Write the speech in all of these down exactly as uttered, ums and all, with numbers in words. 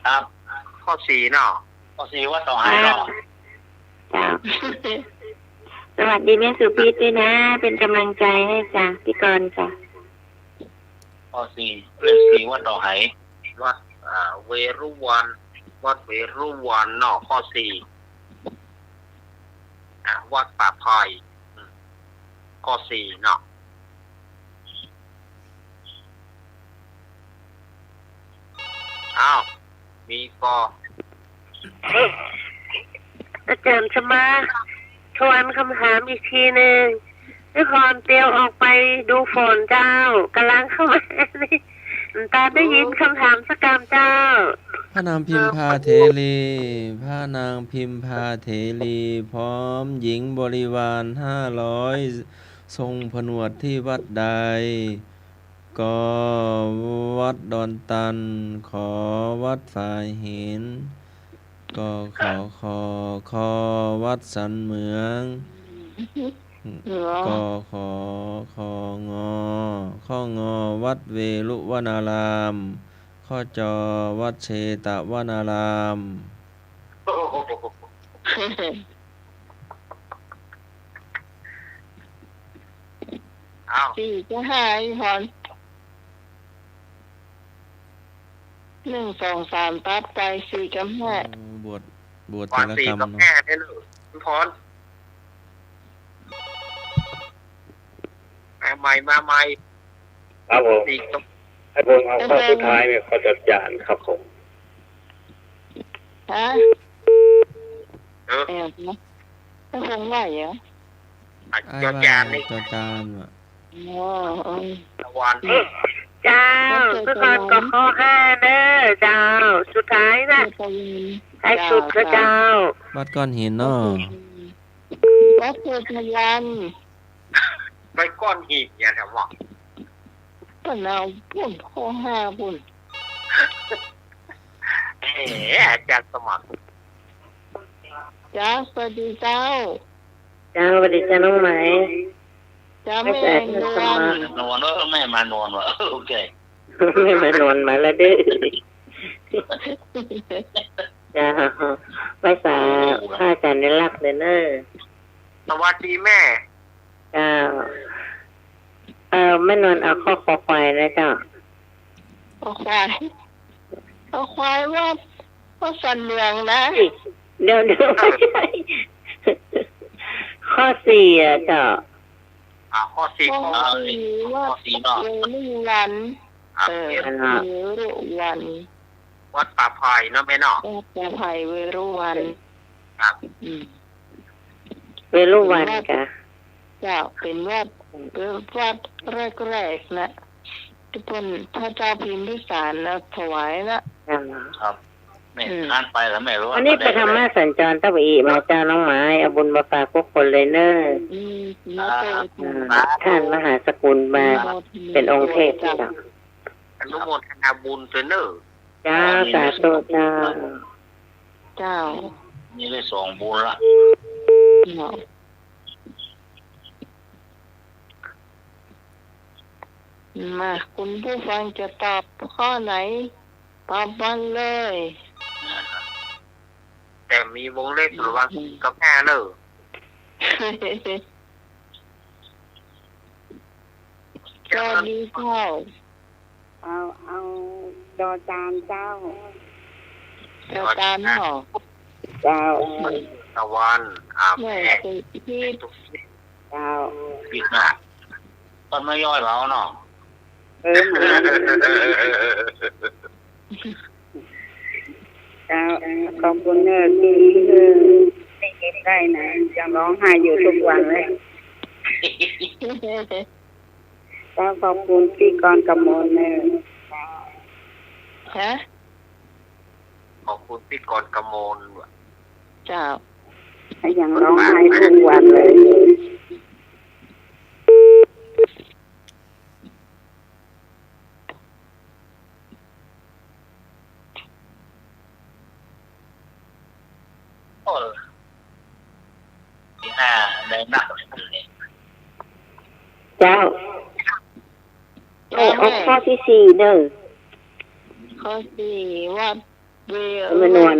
ครับ ข้อสี่เนาะ ข้อสี่วัดหนองหายเนาะ ครับ เจ้า สวัสดีแม่สุพิษด้วยนะ เป็นกำลังใจให้จ้ะ พี่กรณ์จ้ะ ข้อสี่ เลขสี่วัดหนองหาย วัด อ่า เวรุวัน วัดเวรุวันเนาะ ข้อสี่ อ่ะ วัดป่าไผ่ อืม ข้อสี่เนาะ อ้าว มีก่อ อาจ๋ารย์สมา ทวนกำถามอีกทีนึ่ง นครเตียวออกไปดูฝนเจ้า ก่ำลังเข้ามานี่ บ่ตันได้ยินกำถามสักกำเจ้า พระนางพิมพาเถรี พระนางพิมพาเถรี พร้อมหญิงบริวารห้าร้อย ทรงผนวดที่วัดใด ก วัดดอนตัน ข วัดฝายหิน ก ข ค ค วัดสันเหมือง ง ก ข ค ง ข ง วัดเวรุวนาราม ข จ วัดเชตวนาราม อ้าว สี่กับห้า อีพร หนึ่ง สอง สาม ตัดไป สี่กับห้า โอ้ บวช บวช ว่า แต่ละ สี่ กำ กับ เนาะ ห้าเนี่ยลูก อีพร มาใหม่ มาใหม่ ครับผม สี่กับ ให้ผมเอาข้อสุดท้ายเนี่ย ข้อจอจานครับผม ฮะ เออ แอบนะ ให้ผมไหวเหรอ อ่ะ อ้าย จอจานนี่ ว่าจอจานว่ะ อ๋อ เออ ตะวัน เจ้า ข้อสุดท้าย สุดท้ายก็ข้อห้าเด้อเจ้า สุดท้ายน่ะ ข้อสุดท้าย ท้ายสุดก็เจ้า เจ้า วัดก้อนหินเนาะ วัดเทพยาน ไปก้อนหินเนี่ยแถวว่า ก็เอาปุ้น ข้อห้าปุ้น เอ๋ อาจ๋ารย์สมัคร จ้า สวัสดีเจ้า เจ้า สวัสดีเจ้าน้องไหม เจ้า แม่นวล นวล เออ แม่มานวลว่ะ เออ โอเค แม่มานวลมาแล้วเด้อ เจ้า ไหว้สาพระอาจ๋ารย์ในลักษณ์เด้อเนอะ สวัสดีแม่ เจ้า เอ่อ แม่นวลเอาข้อคอควายนะเจ้า คอควาย คอควายวัด วัดสันเหมืองนะ เดี๋ยว เดี๋ยว ไม่ใช่ ข้อสี่อะเจ้า อ่า ข้อสี่ ข้อสี่ ข้อสี่ วัด ข้อสี่เนาะ เวรุวัน อ่า เออ เวรุวัน วัดป่าไผ่เนาะแม่เนาะ วัดป่าไผ่เวรุวัน ครับ อืม เวรุวัน เป็นวัด กะ เจ้า เป็นวัด เป็นวัดแรกๆ นะ ตี้เปิ้นพระเจ้าพิมพิสารนะ ถวายนะ ครับ แม่ อืม อ่านไปแล้วแม่รู้ว่า อันนี้ไปธรรมะสัญจรตะวันอีกมาเจ้าน้องไหม เอาบุญมาฝากทุกคนเลยเนอะ อืม ครับ อ่า ท่านมหาสกุลมา อนุโมทนา เป็นองค์เทพเจ้า อนุโมทนาบุญเถอะเนอะ เจ้า สาธุเจ้า เจ้า นี่ได้สองบุญละ เนาะ มา คุณผู้ฟังจะตอบข้อไหน ตอบมันเลย แต่มีวงเล็บระหว่าง อืม กับห้าเนอะ สวัสดีเจ้า เอา เอาดอจานเจ้า ดอจานเหรอ เจ้า ตะวัน อ่า แม่ แม่ สุพิษ เจ้า ผิดนะ ต้นไม้ย่อยเบาเนาะ เออ เหมือนกัน เจ้า ขอบคุณเนอะ ที่ ที่ได้นะ ยังร้องไห้อยู่ทุกวันเลย เจ้า ขอบคุณพี่กรณ์กมลเนอะ ฮะ ขอบคุณพี่กรณ์กมลว่ะ เจ้า ยังร้องไห้ทุกวันเลย โอ้ ที่ห้าได้นักเลยนี่ เจ้า เจ้า เอา เอาข้อที่สี่เด้อ ข้อสี่ วัด เว แม่นวล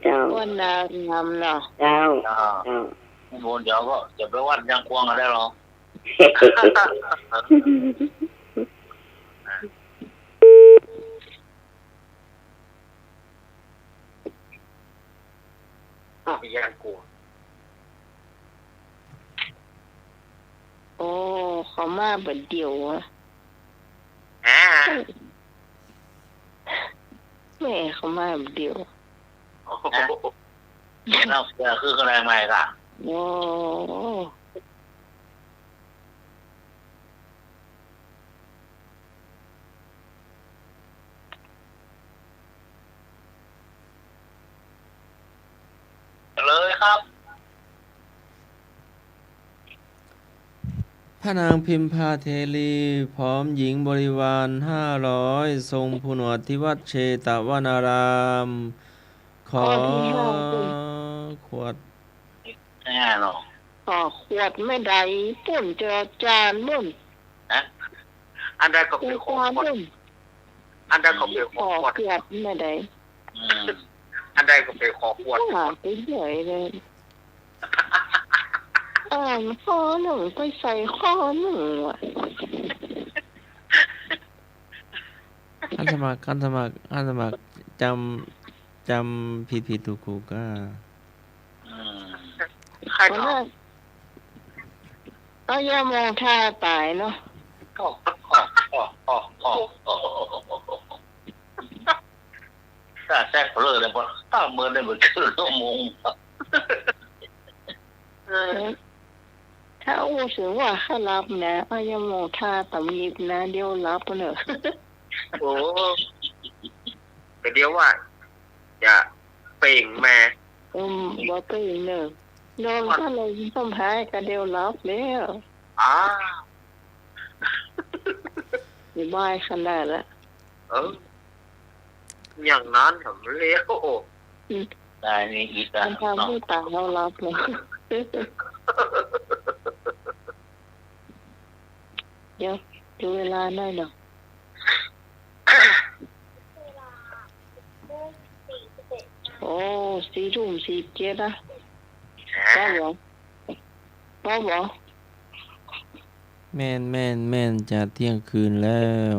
เจ้า อ้วนนางงามเนาะ เจ้า เจ้า เจ้า แม่นวล เดี๋ยวก็จะไปวัดยางกวางก็ได้หรอ พยานกู โอ้ เขามาบ่าเดี่ยวอะ ฮะ แม่เขามาบ่าเดี่ยว โอ้โห ฮะ เล่าเสือคืออะไรใหม่ล่ะ โอ้ เลยครับ พระนางพิมพาเทรีพร้อมหญิงบริวารห้าร้อย ทรงผนวดที่วัดเชตวนาราม ขอ ข้อที่ห้า ขวด แน่นอน ขอขวดไม่ได้ ปุ้นเจ้าอาจารย์ปุ้น ฮะ อันใดก็ไปขอขวด อาจารย์ปุ้น อันใดก็ไปขอขวด ขอขวดไม่ได้ อืม อันใดก็ไปขอขวด ว่าไปเรื่อยเลย อ่านข้อนึ่งไปใส่ข้อนึ่งว่ะ อาสาสมัคร อาสาสมัคร อาสาสมัคร จำ จำผิดผิดถูกถูกก็ อืม ใครถาม เอายามองท่าต๋ายเนาะ ถ้าแซกเผลอเลย พอตั้งเมินได้เหมือนครึ่งชั่วโมง เออ ถ้าอู้เถิงว่าข้าหลับนะ เอายามองท่าต๋ำงิบนะ เดี๋ยวหลับเน่อ โอ้ แต่เดี๋ยวว่า จะเปล่งมา อืม บ่เปล่งเน่อ นอนก็เลยสำบายก็เดี๋ยวหลับแล้ว อ้า สบายขนาดละ เออ อย่างนั้นเหรอ เร็ว อืม ได้นี่อีกแล้ว มันทำให้ต๋าเฮาหลับเลย เดี๋ยว ดูเวลาหน่อยเนาะ โอ้ สี่ทุ่มสี่สิบเจ็ดอะ ได้เหรอ ได้เหรอ แม่น แม่น แม่น จะเที่ยงคืนแล้ว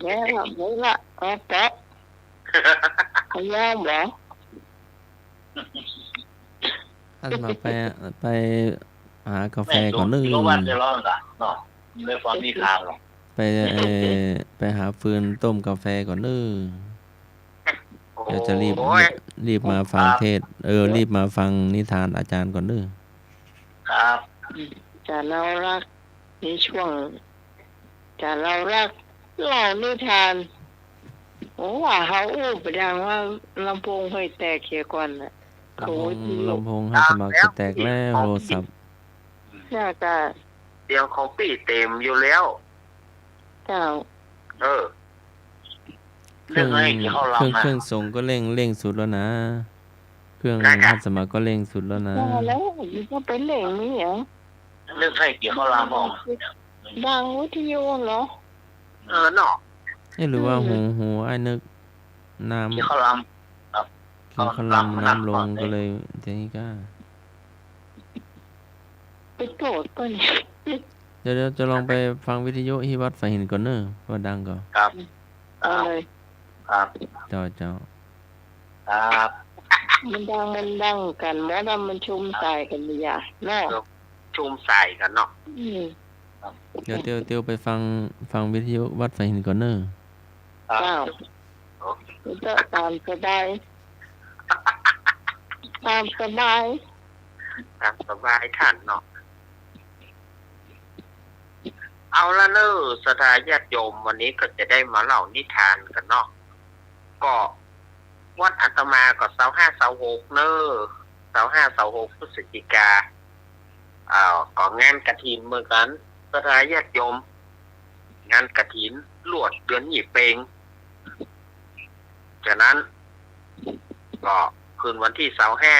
แม่นละ แม่นละ เอาแปะ เอายาวเหรอ อาตมาไป ไปหากาแฟก่อนเน้อ แม่น เดี๋ยวร้อนละเนาะ ไม่ได้ฟังนิทานหรอก ไป เอ่อ ไปหาฟืนต้มกาแฟก่อนเน้อ เดี๋ยวจะรีบ โอ้ย รีบมาฟังเทศน์ เออ ครับ รีบมาฟังนิทานอาจารย์ก่อนเน้อ ครับ จะเล่ารักในช่วง จะเล่ารัก เล่านิทาน โอ้ ว่าเฮาอู้ไปดังว่าลำโพงห้อยแตกเสียก่อนน่ะ ลำโพง โอ้ย ลำโพงห้อยสมัครจะแตกแล้ว โทรศัพท์ น่าจะ เสียงของปี้เต็มอยู่แล้ว เจ้า เออ เครื่อง เรื่องอะไรที่เขารับ เครื่อง มา เครื่องส่งก็เร่ง เร่งสุดแล้วนะ เครื่อง ได้ครับ ฮัดสมัครก็เร่งสุดแล้วนะ พอแล้ว มันก็ไปเร่งมีหยัง เรื่องใครเกี่ยวข้าวหลามบอก ดังวิทยุเหรอ เออเนาะ เอ๊ะ หรือว่า อืม หู หูอ้ายนึกน้ำ เกี่ยวข้าวหลาม ครับ กินข้าวหลาม ข้าวหลาม น้ำลง น้ำลง ก็เลย ทีนี้ก็ ไปโกรธเปิ้น เดี๋ยว เดี๋ยวจะลองไปฟังวิทยุที่วัดฝายหินก่อนเน้อ ว่าดังก่อ ครับ เอาเลย ครับ เจ้า เจ้า ครับ มันดัง มันดังกั๋น มันดัง มันชุมสายกั๋นอย่าเนาะ ชุมสายกั๋นเนาะ อืม เดี๋ยวเตียว เตียวไปฟัง ฟังวิทยุวัดฝายหินก่อนเน้อ ครับ เจ้า โอเค ก็ต๋ามสบาย ต๋ามสบาย ต๋ามสบายท่านเนาะ เอาละเน้อ ศรัทธาญาติโยม วันนี้ก็จะได้มาเล่านิทานกั๋นเนาะ ก็วันอาตมาก็ซาวห้า ซาวหกเน้อ ซาวห้า ซาวหก พฤศจิกา อ่า ก็งานกฐินเหมือนกั๋น ศรัทธาญาติโยม งานกฐินลวดเดือนยี่เป็ง ฉะนั้น ก็คืนวันตี้ซาวห้า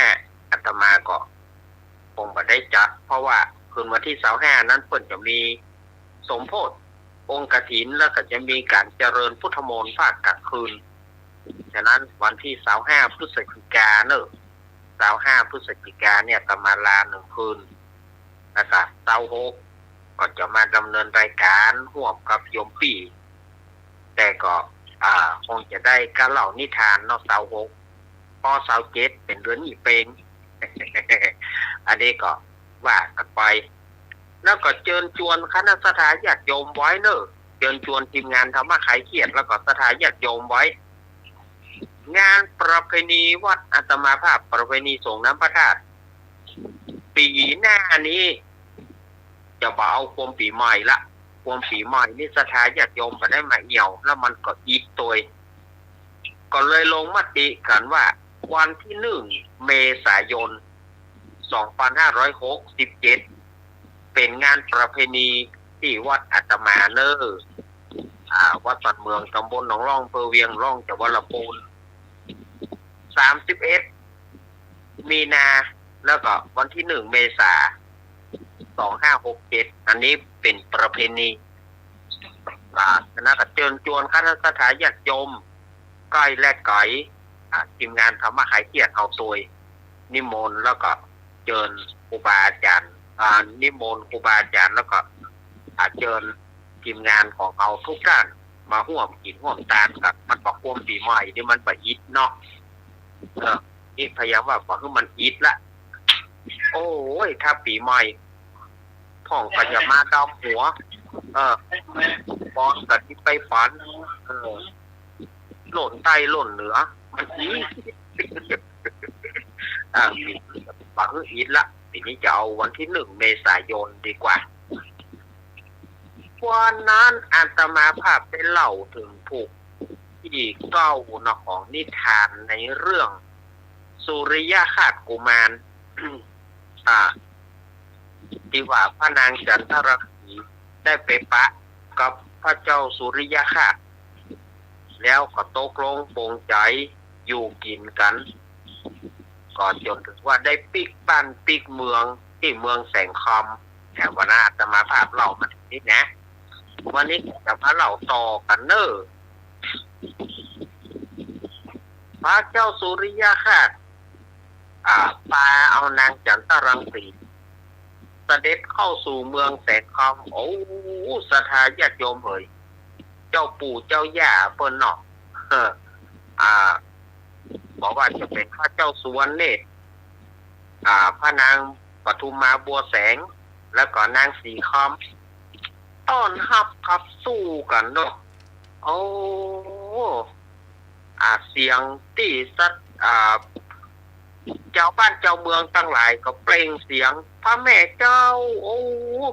อาตมาก็คงบ่ได้จัด เพราะว่าคืนวันตี้ซาวห้านั้นเปิ้นจะมีสมโภช องค์กฐิน แล้วก็จะมีก๋านเจริญพุทธมนต์ภาคก๋างคืน ฉะนั้นวันตี้ซาวห้าพฤศจิกาเน่อ ซาวห้าพฤศจิกาเนี่ยอาตมาลานึ่งคืน แล้วก็ซาวหกก็จะมาดำเนินรายก๋านฮ่วมกับโยมปี้ แต่ก็ อ่า คงจะได้ก้าเล่านิทานเนาะ ซาวหก ปอซาวเจ็ดเป๋นเดือนอี่เปง อันนี้ก็ว่ากั๋นไป แล้วก็เจิญจวนคณะศรัทธาญาติโยมไว้เน่อ เจิญจวนทีมงานธรรมะคลายเครียด แล้วก็ศรัทธาญาติโยมไว้ งานประเพณีวัดอาตมาภาพ ประเพณีสรงน้ำพระธาตุ ปี๋หน้านี้ จะบ่เอาคว่ำปี๋ใหม่ละ คว่ำปี๋ใหม่นี่ศรัทธาญาติโยมบ่ได้มาเอี่ยว แล้วมันก็อิดตวย ก็เลยลงมติกั๋นว่า วันตี้หนึ่งเมษายน สองปันห้าร้อยหกสิบเจ็ด เป๋นงานประเพณีตี้วัดอาตมาเน่อ อ่า วัดบ้านเมือง ตำบลหนองล่อง อำเภอเวียงหลวง จังหวัดลำปูน สามสิบเอ็ดมีนา แล้วก็วันตี้หนึ่งเมษา สองห้าหกเจ็ด อันนี้เป๋นประเพณี อ่า ฉะนั้นก็เจิญจวนคณะศรัทธาญาติโยม ใก้และไก๋ อ่า ทีมงานธรรมะคลายเครียดเฮาตวย นิมนต์แล้วก็เจิญครูบาอาจ๋ารย์ อ่า นิมนต์ครูบาอาจ๋ารย์ แล้วก็ อ่า เจิญทีมงานของเฮากู้ต้านมาฮ่วมกิ๋นฮ่วมตานกั๋น มันบ่คว่ำปี๋ใหม่นี่มันบ่อิดเนาะ เออ นี่พยายามว่าบ่หื้อมันอิดละ โอ้ย ถ้าปี๋ใหม่พ่องก็จะมาดำหัว เออ ปอนกั๋นตี้ไปปัน เออ ล่นใต้ล่นเหนือ มันอิด อ่า บ่หื้ออิดละ ทีนี้จะเอาวันตี้หนึ่งเมษายนดีกว่า วันนั้นอาตมาภาพได้เล่าเถิงผูกตี้เก้าเนาะ ของนิทานในเรื่องสุริยคราสกุมาร อ่า ตี้ว่าพระนางจันทรังสีได้ไปปะกับพระเจ้าสุริยคราส แล้วก็ตกลงปลงใจ๋อยู่กิ๋นกั๋น ก็จ๋นเถิงว่าได้ปิ๊กบ้านปิ๊กเมืองตี้เมืองแสงคำ แต่วันนั้นอาตมาภาพเล่ามาเถิงนี้นะ วันนี้จะมาเล่าต่อกั๋นเน่อ พระเจ้าสุริยคราส อ่า ปาเอานางจันทรังสี เสด็จเข้าสู่เมืองแสงคำ โอ้ ศรัทธาญาติโยมเหย เจ้าปู่เจ้าย่าเปิ้นเนาะ เออ อ่า บ่ว่าจะเป๋นพระเจ้าสุวรรณเนตร อ่า พระนางปทุมมาบัวแสง แล้วก็นางสีคำ ต้อนฮับขับสู้กั๋นเนาะ โอ้ อ่า เสียงตี้สัตว์ อ่า จาวบ้านจาวเมืองตังหลายก็เปล่งเสียง พระแม่เจ้า โอ้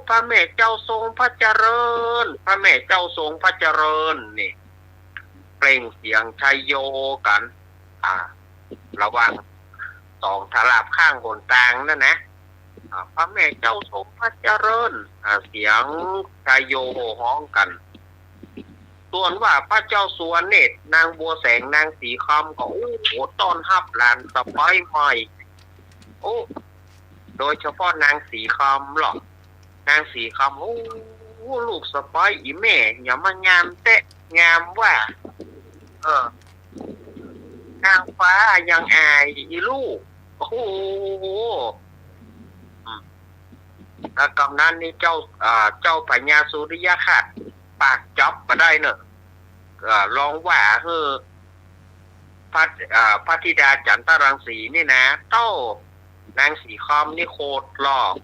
พระแม่เจ้าทรงพระเจริญ พระแม่เจ้าทรงพระเจริญ นี่ เปล่งเสียงชัยโยกั๋น อ่า ระหว่างสองตลาดข้างหนตางนั่นนะ อ่า พระแม่เจ้าทรงพระเจริญ อ่า เสียงชัยโยโห่ฮ้องกั๋น ส่วนว่าพระเจ้าสุวรรณเนตร นางบัวแสง นางสีคำก็ โอ้โห ต้อนฮับหลานสะใภ้ใหม่ โอ้ โดยเฉพาะนางสีคำเนาะ นางสีคำ โอ้ ลูกสะใภ้อี่แม่ หยังมางามแต๊ งามว่า เออ นางฟ้ายังอายอี่ลูก โอ้โห อืม แล้วกำนั้นนี่เจ้า อ่า เจ้าพญาสุริยคราสปากจับบ่ได้เน่อ เอ่อ ลองว่าหื้อพระ เอ่อ พระธิดาจันทรังสีนี่นะ เต้า นางสีคำนี่โขดหลอก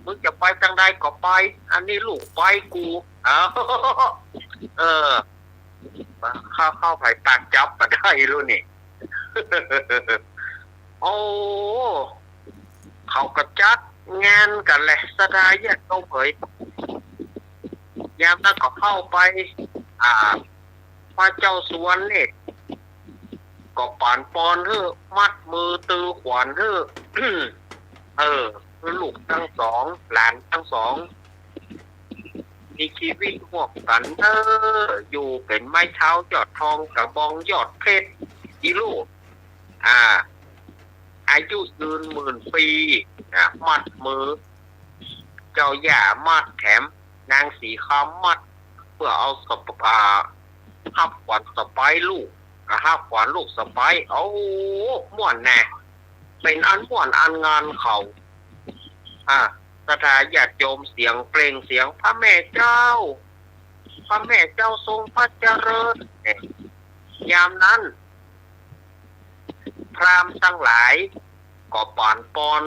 มึงจะไปตังใดก็ไป อันนี้ลูกใป๊กู เออ เออ เข้า เข้าใผปากจับบ่ได้ลูกนี่ โอ้ เขาก็จัดงานกั๋นแหละ ศรัทธาญาติโยมเหย ยามนั้นก็เข้าไป อ่า พระเจ้าสุวรรณเนตร ก็ปานปอนหื้อ มัดมือตือขวัญหื้อ เออ ลูกตังสอง หลานตังสอง มีชีวิตฮ่วมกั๋นเน่อ อยู่เป๋นไม้เท้ายอดทอง กระบองยอดเพชร อี่ลูก อ่า อายุยืนหมื่นปี๋ อ่า มัดมือ เจ้าย่ามัดแถม นางสีคำมัด เปื้อเอาสะ อ่า ฮับขวัญสะใภ้ลูก อ่า ฮับขวัญลูกสะใภ้ โอ้ ม่วนแน่ เป๋นอันม่วนอันงานเขา อ่า ศรัทธาญาติโยม เสียงเพลง เสียงพระแม่เจ้า พระแม่เจ้าทรงพระเจริญ เนี่ย ยามนั้น พราหมณ์ตังหลายก็ป๋านปอน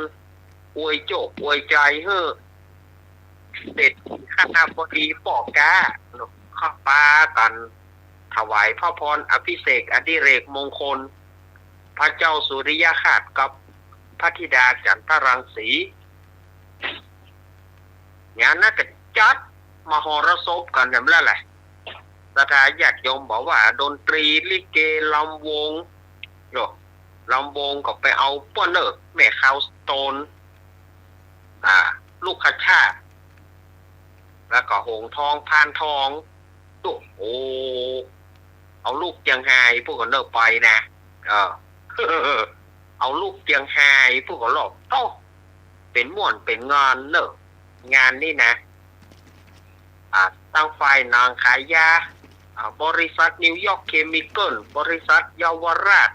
อวยโจคอวยใจ๋หื้อเศรษฐีคณบดีป้อก๊าเนาะ เข้าปากั๋นถวายพระพรอภิเษกอดิเรกมงคล พระเจ้าสุริยคราสกับพระธิดาจันทรังสี ยามนั้นก็จัดมหรสพกั๋นแหมละแหละ ศรัทธาญาติโยมบอกว่าดนตรีลิเกลำวง โย ลำวงก็ไปเอาป้อเน่อ แม่ขาวสโตน อ่า ลูกขชาติ แล้วก็หงส์ทอง พานทอง โอ้โห เอาลูกเจียงฮายปู้นก็เน่อไปนะ เออ เอาลูกเจียงฮายปู้นก็ลอก โอ้ เป๋นม่วนเป๋นงานเน่อ งานนี้นะ อ่า ตังฝ่ายหนังขายยา อ่า บริษัทนิวยอร์กเคมีคอล บริษัทเยาวราช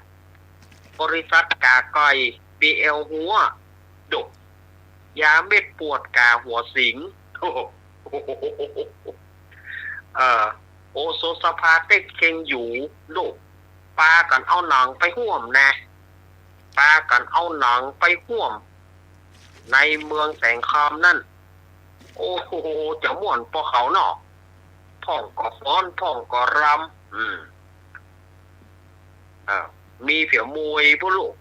บริษัทก๋าก๋อย บีเอล หัว โด ยาเม็ดปวดก๋าหัวสิง โอ้โห เอ่อ โอสถสภาเต็กเค็งอยู่ โด ปากั๋นเอาหนังไปฮ่วมนะ ปากั๋นเอาหนังไปฮ่วม ในเมืองแสงคำนั้น โอ้โห จะม่วนปอเขาเนาะ พ่องก็ฟ้อน พ่องก็รำ อืม อ่า มีเผียวมวยปู้นลูก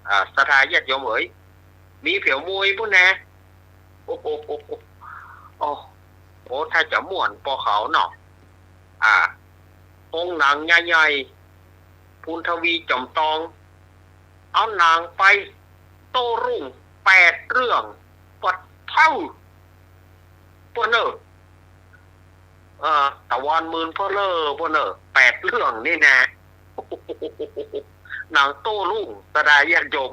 อ่า ศรัทธาญาติโยมเอ๋ย มีเผียวมวยปู้นนะ โอ้โห โอ้โห โอ้โห ถ้าจะม่วนปอเขาเนาะ อ่า โฮงหนังใหญ่ๆ ภูนทวี จ๋อมตอง เอาหนังไปโต้รุ่งแปดเรื่อง ปัดเถ้า ป้อเน่อ เอ่อ ตะวันหมื่นเพ้อเล่อ ป้อเน่อ แปดเรื่องนี่นะ หนังโต้รุ่ง ศรัทธาญาติโยม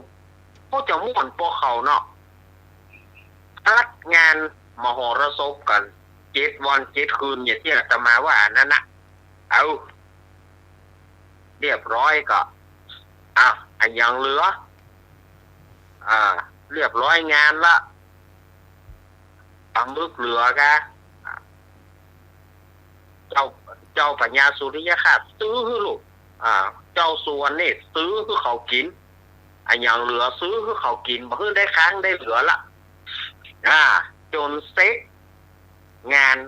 ก็จะม่วนปอเขาเนาะ จัดงานมหรสพกั๋น เจ็ดวันเจ็ดคืน อย่างตี้อาตมาว่าอันนั้นนะ เอา เรียบร้อยก็ อ่ะ อะหยังเหลือ อ่า เรียบร้อยงานละ ป๋าหมึกเหลือกะ เจ้า เจ้าพญาสุริยคราสซื้อหื้อลูก อ่า เจ้าสุวรรณนี่ซื้อหื้อเขากิ๋น อะหยังเหลือซื้อหื้อเขากิ๋น บ่หื้อได้ค้างได้เหลือละ อ่า จ๋นเสร็จงาน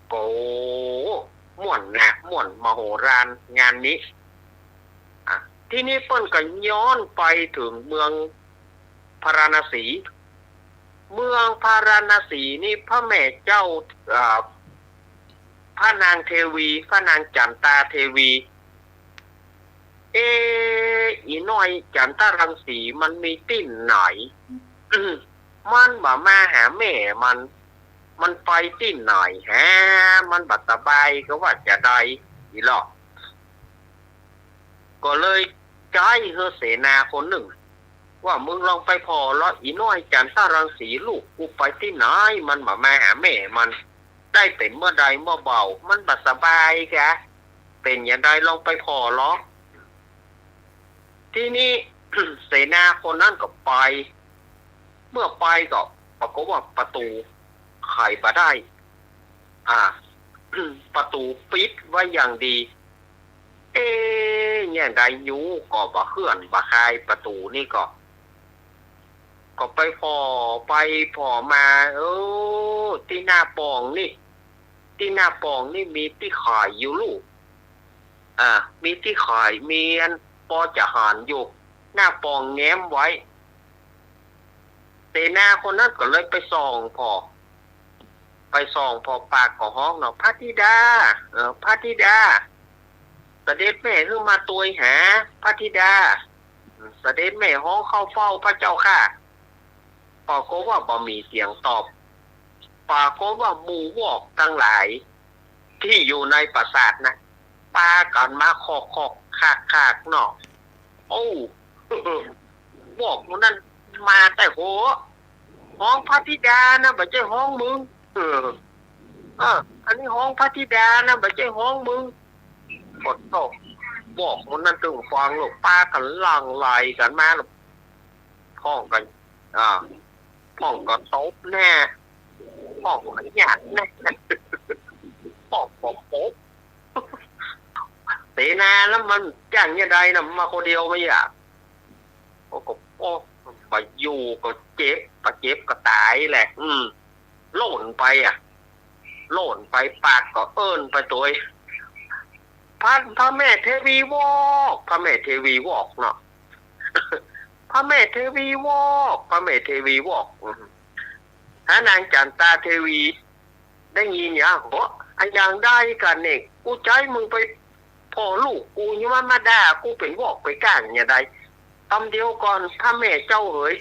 โอ้ ม่วนนะ ม่วนมโหฬารงานนี้ อ่ะ ทีนี้เปิ้นก็ย้อนไปเถิงเมืองพาราณสี เมืองพาราณสีนี่พระแม่เจ้า อ่า พระนางเทวี พระนางจันตาเทวี เอ๊ะ อีน้อยจันทรังสีมันมีตี้ไหน มันบ่มาหาแม่มัน มันไปตี้ไหนฮะ มันบ่สบายก็ว่าจะใด อีหลอ ก็เลยใจ๊หื้อเสนาคนนึ่ง ว่ามึงลองไปผ่อลอ อีน้อยจันทรังสีลูกกูไปตี้ไหน มันบ่มาหาแม่มัน ได้เป๋นเมื่อใดเมื่อเบ้า มันบ่สบายกะ เป๋นอย่างใดลองไปผ่อลอ ทีนี้ เสนาคนนั้นก็ไป เมื่อไปก็ปรากฏว่าประตู๋ไขบ่ได้ อ่า ประตู๋ปิดไว้อย่างดี เอ๊ะ อย่างใดยู้ก็บ่เฮื่อนบ่คายประตู๋นี่ก็ ก็ไปผ่อไปผ่อมา เออ ตี้หน้าป่องนี่ ตี้หน้าป่องนี่มีตี้ขายอยู่ลูก อ่า มีตี้ขาย มีอันปอจะหันอยู่ หน้าป่องแง้มไว้ เสนาคนนั้นก็เลยไปส่องผ่อ ไปส่องผ่อ ปากก็ฮ้องเนาะ พระธิดา เออ พระธิดา เสด็จแม่หื้อมาตวยหา พระธิดา เสด็จแม่ฮ้องเข้าเฝ้าพระเจ้าข้า ปรากฏว่าบ่มีเสียงตอบ ปรากฏว่าหมู่วอกตังหลายตี้อยู่ในปราสาทนะ ปากั๋นมาคอกๆ คากๆ เนาะ โอ้ วอกหมู่นั้นมาแต่หัว ฮ้องพระธิดานะ บ่ใจ้ฮ้องมึง เออ เออ อันนี้ฮ้องพระธิดานะ บ่ใจ้ฮ้องมึง โอ้โธ่ บอกหมู่นั้นตึงฟังลูก ปากั๋นหลั่งไหลกั๋นมา พ่องกั๋น อ่า พ่องก็ตบแน่ พ่องก็หยาดแน่ พ่องก็โป๊ะ เสนาแล้วมันจ้างยะใดนะ มาคนเดียวไม่อยาก โอ้ก็ โอ้ บ่อยู่ก็เจ็บ บ่เจ็บก็ต๋ายแหละ อืม โล่นไปอะ โล่นไป ปากก็เอิ้นไปตวย พระ พระแม่เทวีวอก พระแม่เทวีวอกเนาะ พระแม่เทวีวอก พระแม่เทวีวอก อืม หานางจั๋นตาเทวี ได้ยินหยัง โห อะหยังได้กั๋นเนี่ย กูใจ๊มึงไป พ่อลูกกูยังมา มาด่ากูเป๋นวอกเป๋นก้างยะใด กำเดียวก่อนพระแม่เจ้าเหย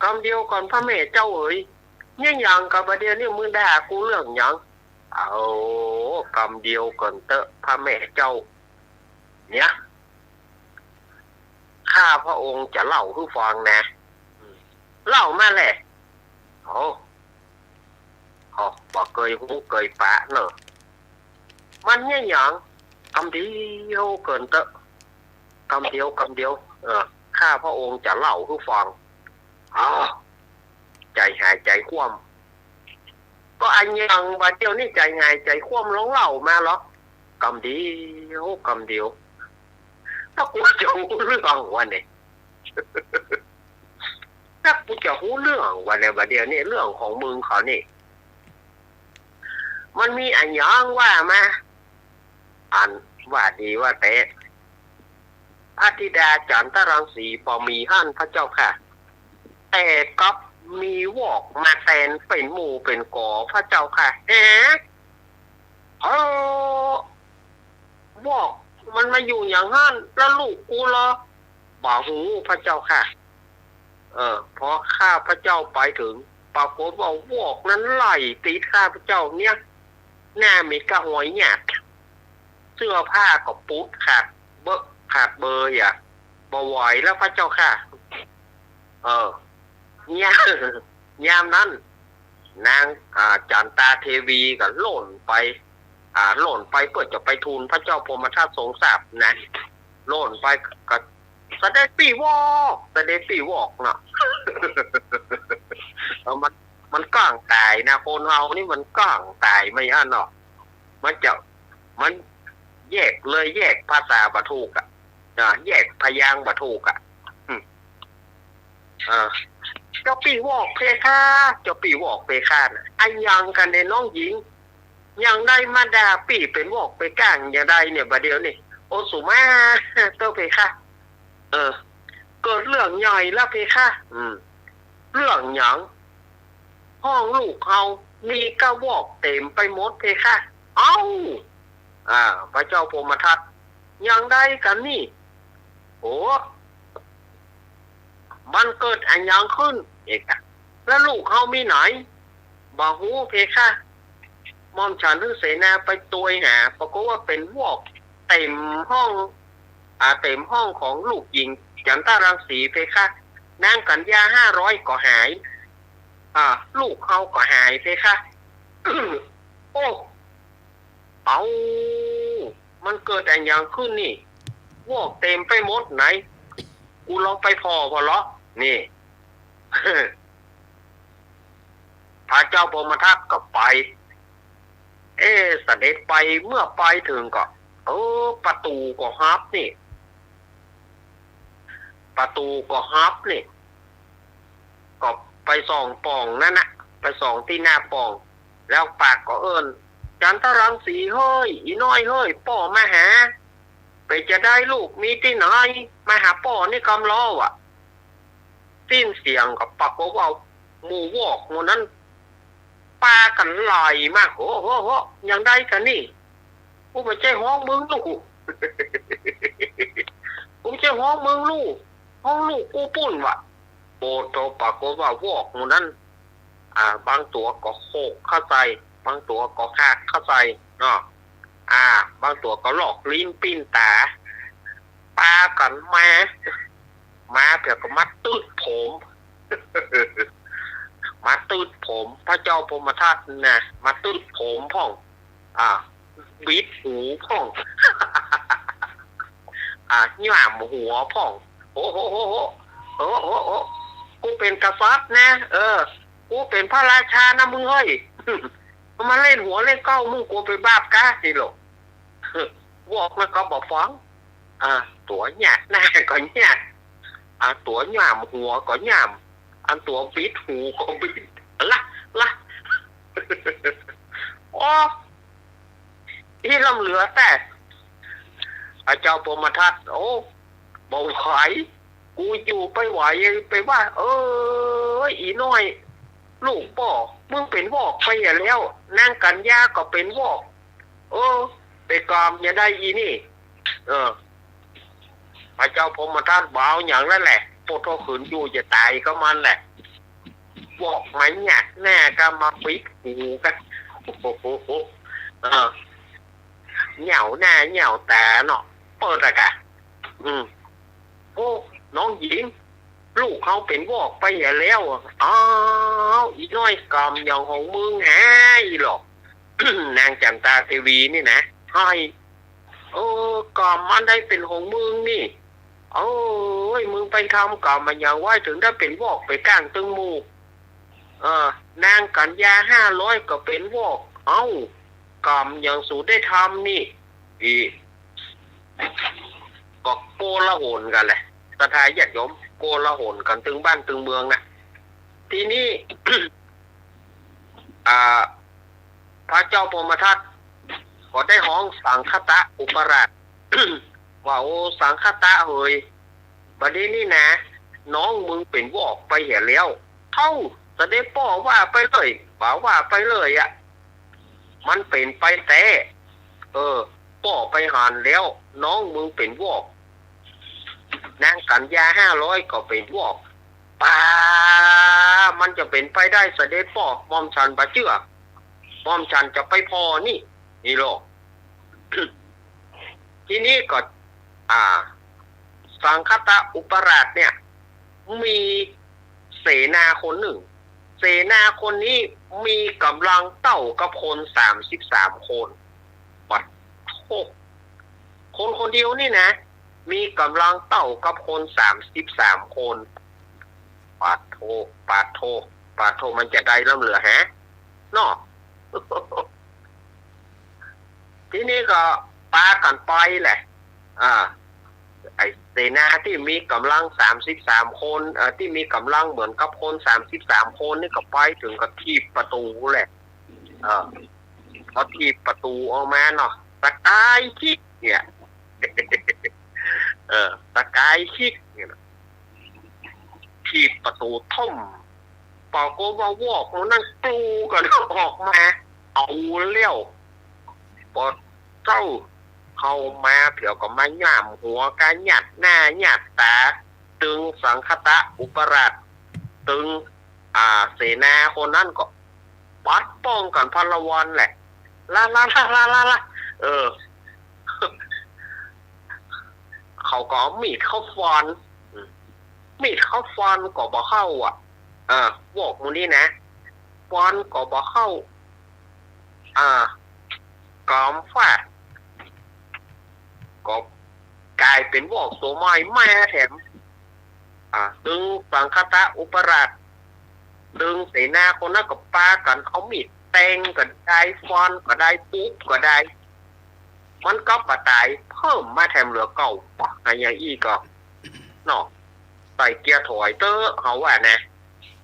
กำเดียวก่อนพระแม่เจ้าเหย เนี่ยหยังก่อบ่าเดี่ยวนี้มึงด่ากูเรื่องหยัง เอา กำเดียวก่อนเต๊อะพระแม่เจ้า เนี่ย ข้าพระองค์จะเล่าหื้อฟังนะ เล่ามาแหละ โอ้ โอ้ บ่เกยฮู้เกยปะเนาะ มันเนี่ยหยัง กำเดียวก่อนเต๊อะ กำเดียว กำเดียว เออ ข้าพระองค์จะเล่าหื้อฟัง อ้าว ใจ๋หายใจ๋คว่ำ ก็อะหยังบ่าเดี่ยวนี้ใจ๋หายใจ๋คว่ำ ลองเล่ามาเหรอ กำเดียว กำเดียว ถ้ากูจะฮู้เรื่องวะเนี่ย ถ้ากูจะฮู้เรื่องวะเนี่ย บ่าเดี่ยวนี้เรื่องของมึงเขานี่ มันมีอะหยังว่ามา อันว่าดีว่าแต๊ พระธิดาจั๋นตะรังสีบ่มีหั้นพระเจ้าค่ะ แต่กลับมีวอกมาแตนเป๋นหมู่เป๋นก๋อพระเจ้าค่ะ ฮะ เออ วอกมันมาอยู่อย่างหั้น แล้วลูกกูล่ะ บ่ฮู้พระเจ้าค่ะ เออ พอข้าพระเจ้าไปเถิง ปรากฏว่าวอกนั้นไล่ติดข้าพระเจ้าเนี่ย หน้ามีก้าฮอยหยาด เสื้อผ้าก็ปุดขาดเบ้อ ขาดเบออะ บ่ไหวแล้วพระเจ้าค่ะ เออ ยาม ยามนั้น นาง อ่า จั๋นตาเทวีก็โล่นไป อ่า โล่นไปเปื้อจะไปทูลพระเจ้าพรหมทัตทรงทราบนะ โล่นไปก็ เสด็จปี้วอก เสด็จปี้วอกเนาะ เออ มัน มันก้างต๋ายนะ คนเฮานี่มันก้างต๋ายไม่อั้นเนาะ มันจะ มันแยกเลย แยกภาษาบ่ถูกอะ นะ แยกพยางค์บ่ถูกอะ อืม อ่า เจ้าปี้วอกเพคะ เจ้าปี้วอกเพคะนะ อะหยังกั๋นเนี่ยน้องหญิง ยังได้มาด่าปี้เป๋นวอกเป๋นก้างยะใดเนี่ย บ่าเดี่ยวนี้ โอสุมาเต๊อะเพคะ เออ เกิดเรื่องใหญ่แล้วเพคะ อืม เรื่องหยัง ห้องลูกเฮามีก้าวอกเต๋มไปหมดเพคะ เอ้า อ่า พระเจ้าพรหมทัต ยังได้กั๋นนี่ โอ้ มันเกิดอะหยังขึ้น เอกอะ แล้วลูกเฮามีไหน บ่ฮู้เพคะ หม่อมฉันหื้อเสนาไปตวยหา ปรากฏว่าเป๋นวอกเต๋มห้อง อ่า เต๋มห้องของลูกหญิงจั๋นตะรังสีเพคะ นางกัญญาห้าร้อยก็หาย อ่า ลูกเฮาก็หายเพคะ โอ้ เอ้า มันเกิดอะหยังขึ้นนี่ วอกเต๋มไปหมดไหน กูลองไปผ่อผ่อเหรอ นี่ พระเจ้าพรหมทัตก็ไป เอ๊ะ เสด็จไป เมื่อไปเถิงก็ เออ ประตู๋ก็ฮับนี่ ประตู๋ก็ฮับนี่ ก็ไปส่องป่องนั้นนะ ไปส่องตี้หน้าป่อง แล้วปากก็เอิ้น จั๋นตะรังสีเฮ้ย อี่น้อยเฮ้ย ป้อมาหา เป๋นจาใดลูก มีตี้ไหน มาหาป้อนี่กำลอว่ะ สิ้นเสียงก็ปรากฏว่าหมู่วอกหมู่นั้น ปากั๋นไหล่มา โห โห โห ยังได้กั๋นนี่ กูบ่ใจ้ฮ้องมึงลูก กูบ่ใจ้ฮ้องมึงลูก ฮ้องลูกกูปู้นว่ะ โปดโธ่ ปรากฏว่าวอกหมู่นั้น อ่า บางตั๋วก็โขกเข้าใส่ บางตั๋วก็ขากเข้าใส่เนาะ อ่า บางตั๋วก็ลอกลิ้นปิ้นต๋า ปากั๋นมา มาเปื้อก็มาตึ๊ดผม มาตึดผม พระเจ้าพรหมทัตนะ มาตึดผมพ่อง อ่า บิดหูพ่อง อ่า หย่ามหัวพ่อง โอ้โหโหโห โอ้โหโห กูเป๋นกษัตริย์นะ เออ กูเป๋นพระราชานะมึงเฮ้ย มาเล่นหัวเล่นเก๊ามึง กูเป๋นบาปกาสิโลก วอกมันก็บ่ฟัง อ่า ตั๋วหยาดหน้าก็หยาด อ่า ตั๋วหย่ามหัวก็หย่าม อันตั๋วบิดหูก็บิด ละ ละ โอ้ อี้ล้ำเหลือแต๊ พระเจ้าพรหมทัต โอ้ บ่ไหว กูอยู่ไปไหว ไปว่า เอ้ย อี่น้อย ลูกป้อ มึงเป๋นวอกไปเหียแล้ว นางกัญญาก็เป๋นวอก เออ ไปกามจะได้อี่นี่ เออ พระเจ้าพรหมทัตบ่เอาหยังแล้วแหละ ปวดหัวขืนอยู่จะต๋ายก็มันแหละ วอกมาหยาดหน้าก็มาบิดหูกั๋น โอ้โห เออ เหย้าหน้าเหย้าต๋าเนาะ เปิ้นอะกะ อืม โอ้ น้องหญิง ลูกเฮาเป๋นวอกไปเหียแล้ว อ้าว อี่น้อย กามหยังของมึงหาอี้หลอก นางจันตาเทวีนี่นะ ไห้ เออ กามอันใดเป๋นของมึงนี่ เอ้ย มึงไปทำกามมาหยังไว้ เถิงได้เป๋นวอกไปก้างตึงหมู่ เออ นางกัญญาห้าร้อยก็เป๋นวอก เอ้า กามหยังสูได้ทำนี่ อี ก็โกลาหลกั๋นแหละ ศรัทธาญาติโยม โกลาหลกั๋นตึงบ้านตึงเมืองน่ะ ทีนี้ อ่า พระเจ้าพรหมทัตก็ได้ฮ้องสังคตะอุปราช ว่า โอ้ สังคตะเหย บัดนี้นี่นะ น้องมึงเป๋นวอกไปเหียแล้ว เอ้า เสด็จป้อว่าไปเลย บ่าว่าไปเลยอะ มันเป๋นไปแต๊ เออ ป้อไปหันแล้ว น้องมึงเป๋นวอก นางกัญญาห้าร้อยก็เป๋นวอก ปา มันจะเป๋นไปได้เสด็จป้อ หม่อมฉันบ่เจื้อ หม่อมฉันจะไปผ่อนี่ นี่โลก ทีนี้ก็ อ่า สังคตะอุปราชเนี่ย มีเสนาคนนึ่ง เสนาคนนี้มีก๋ำลังเต้ากับคนสามสิบสามคน ปัดโธ่ คนคนเดียวนี่นะ มีก๋ำลังเต้ากับคนสามสิบสามคน ปัดโธ่ ปัดโธ่ ปัดโธ่ มันจะได้ล้ำเหลือฮะ เนาะ ทีนี้ก็ปากั๋นไปแหละ อ่า ไอ้เสนาตี้มีก๋ำลังสามสิบสามคน เอ่อ ตี้มีก๋ำลังเหมือนกับคนสามสิบสามคนนี่ก็ไปเถิงก็ถีบประตู๋แหละ เออ พอถีบประตู๋ออกมาเนาะ สกายคิกเนี่ย เออ สกายคิกเนี่ยนะ ถีบประตู๋ถ้ม ปรากฏว่าวอกหมู่นั้นกรูกั๋นออกมา เอาแล้ว ปอเจ้าเข้ามาเผียวก็มาหย่ามหัวก้า หยัดหน้าหยัดต๋า ตึงสังคตะอุปราช ตึง อ่า เสนาคนนั้นก็ปัดป้องกั๋นพันละวันแหละ ละ ละ ละ ละ ละ ละ เออ เขาก็เอามีดเข้าฟัน อืม มีดเข้าฟันก็บ่เข้าอะ เออ วอกหมู่นี้นะ ฟันก็บ่เข้า อ่า กำฟาด ก็ก๋ายเป๋นวอกตั๋วใหม่มาแถม อ่า ตึงสังคตะอุปราช ตึงเสนาคนนั้นก็ปากั๋นเอามีดแตงก็ได้ ฟันก็ได้ ตุ๊บก็ได้ มันก็บ่ต๋ายเพิ่มมาแถมเหลือเก้า ปะ อะหยังอี้ก็ เนาะ ใส่เกียร์ถอยเต๊อะ เฮาว่านะ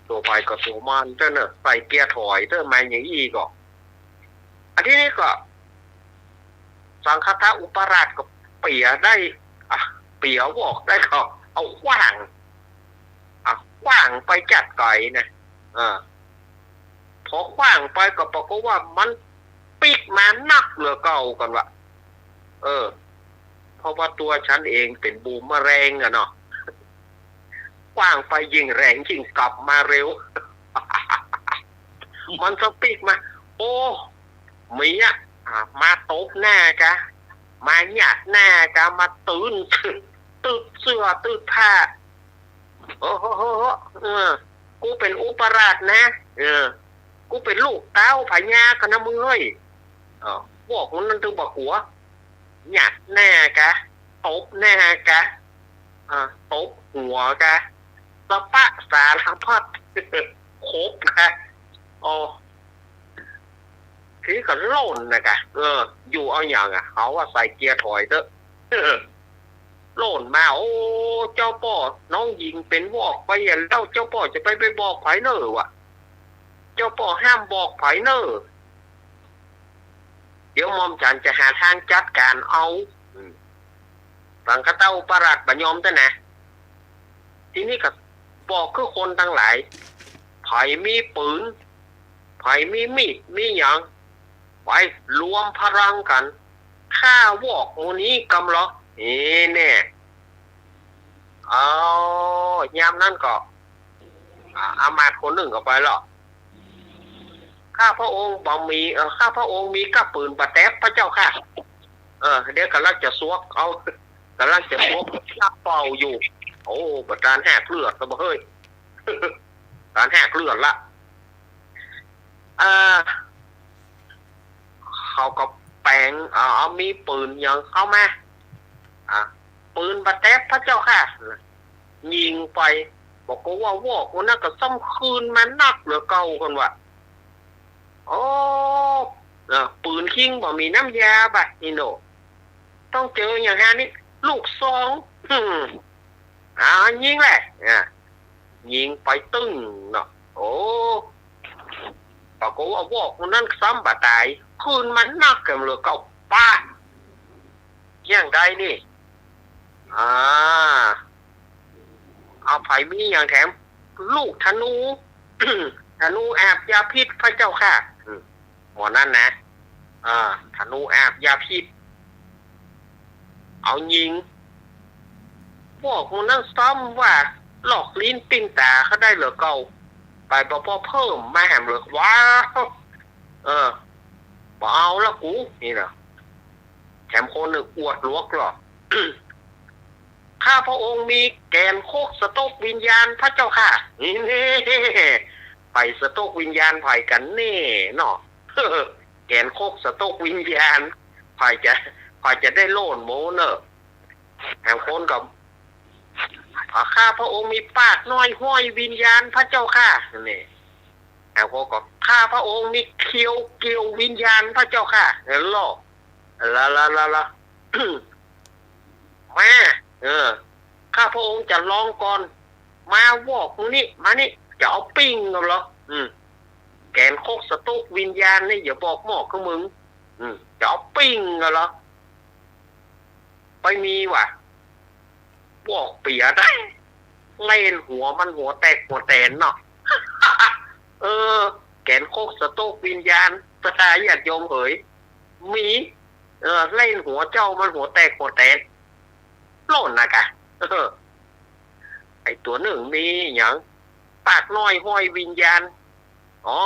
ตั๋วใผก็ตั๋วมันเต๊อะเนอะ ใส่เกียร์ถอยเต๊อะ มาอย่างอี้ก็ อันนี้นี่ก็ สังคตะอุปราชก็เปียได้ อ่ะ เปียวอกได้ก็เอาขว้าง อ่ะ ขว้างไปจัดไก๋นะ เออ พอขว้างไปก็ปรากฏว่ามันปิ๊กมานักเหลือเก่ากั๋นวะ เออ เพราะว่าตั๋วฉันเองเป๋นบูมเมอแรงอะเนาะ ขว้างไปยิ่งแรงยิ่งกลับมาเร็ว มันสปิ๊กมา โอ้ เมีย อ่ะ มาตบหน้ากา มาหยาดหน้ากา มาตื้น ตึ๊บเสื้อตึ๊บผ้า โอ้โห เออ กูเป๋นอุปราชนะ เออ กูเป๋นลูกเต้าพญากั๋นนะมึงเฮ้ย เออ พวกมันนั้นตึงบ่กั๋ว หยัดหน้ากะ ตบหน้ากะ อ่า ตบหัวกะ สะปะสารพัด ครบกะ โอ้ ทีนี้ก็โล่นนะกะ เออ อยู่เอาหยังอะ เขาว่าใส่เกียร์ถอยเต๊อะ โล่นมา โอ้ เจ้าป้อ น้องหญิงเป๋นวอกไปอะ แล้วเจ้าป้อจะไป ไปบอกใผเน่อวะ เจ้าป้อห้ามบอกใผเน่อ เดี๋ยวหม่อมฉันจะหาทางจัดก๋านเอา อืม สังฆทาอุปราชบ่ยอมเต๊อะนะ ทีนี้ก็บอกคือคนตังหลาย ใผมีปืน ใผมีมีด มีหยัง ไปรวมพลังกั๋น ฆ่าวอกหมู่นี้กำเหลอ เอ แน่ เอา ยามนั้นก็ อ่า อำมาตย์คนนึ่งก็ไปแล้ว ข้าพระองค์บ่มี เอ่อ ข้าพระองค์มีก้าปืนบ่าแต๊บพระเจ้าค่ะ เออ เดี๋ยวก่ำลังจะสวกเอา ก่ำลังจะสวก ชักเป่าอยู่ โอ้ บ่ตานแหกเลือดละบ่เฮ้ย ตานแหกเลือดละ อ่า เขาก็แป๋ง เอา เอามีปืนหยังเข้ามา อ่า ปืนบ่าแต๊บพระเจ้าค่ะ ยิงไป บอกว่าวอกหมู่นั้นก็ซ้ำคืนมานักเหลือเก่า เปิ้นว่า โอ้ เออ ปืนคิงบ่มีน้ำยาบ่ะนี่โน่ ต้องเจออย่างฮานี่ ลูกซอง อืม อ่า ยิงแหละ อ่า ยิงไปตึ้งเนาะ โอ้ ปรากฏว่าวอกหมู่นั้นซ้ำบ่ตาย คืนมานักแกมเหลือเก่า ปะ อย่างใดนี่ อ่า เอา ใผมีอย่างแถม ลูกธนู ธนูอาบยาพิษพระเจ้าค่ะ อืม หมอนั้นนะ อ่า ธนูอาบยาพิษ เอายิง วอกหมู่นั้นซ้ำว่า ลอกลิ้นปิ้นต๋าเขาได้เหลือเก่า ไปบ่ปอเพิ่มมาแหมเหลือ ว้าว เออ บ่เอาละกู นี่นะ แถมคนนึ่งอวดหลวกเหรอ ข้าพระองค์มีแก๋นคกสต๊กวิญญาณพระเจ้าค่ะ นี่ ไปสต๊กวิญญาณใผกั๋นแน่เนาะ แก๋นคกสต๊กวิญญาณ ใผจะ ใผจะได้โล่นโมเน่อ แถมคนก็ ข้าพระองค์มีปากน้อยห้อยวิญญาณพระเจ้าค่ะ นี่ แถมคนก็ ข้าพระองค์มีเคียวเกี่ยววิญญาณพระเจ้าค่ะ เห็นหรอ ละละละละ มา เออ ข้าพระองค์จะลองก่อน มาวอกหมู่นี้ มานี่ จะเอาปิ้งกำเหลอ อืม แก๋นคกสต๊กวิญญาณนี่ อย่าบอกหมอกคือมึง อืม จะเอาปิ้งกำเหลอ ไปมีว่ะ วอกเปียได้ เล่นหัวมันหัวแตกหัวแตนเนาะ เออ แก๋นคกสต๊กวิญญาณ ศรัทธาญาติโยมเหย มี เออ เล่นหัวเจ้ามันหัวแตกหัวแตน โล่นนะกะ เออ ไอ้ตั๋วนึ่งมีหยัง ปากน้อยห้อยวิญญาณ โอ้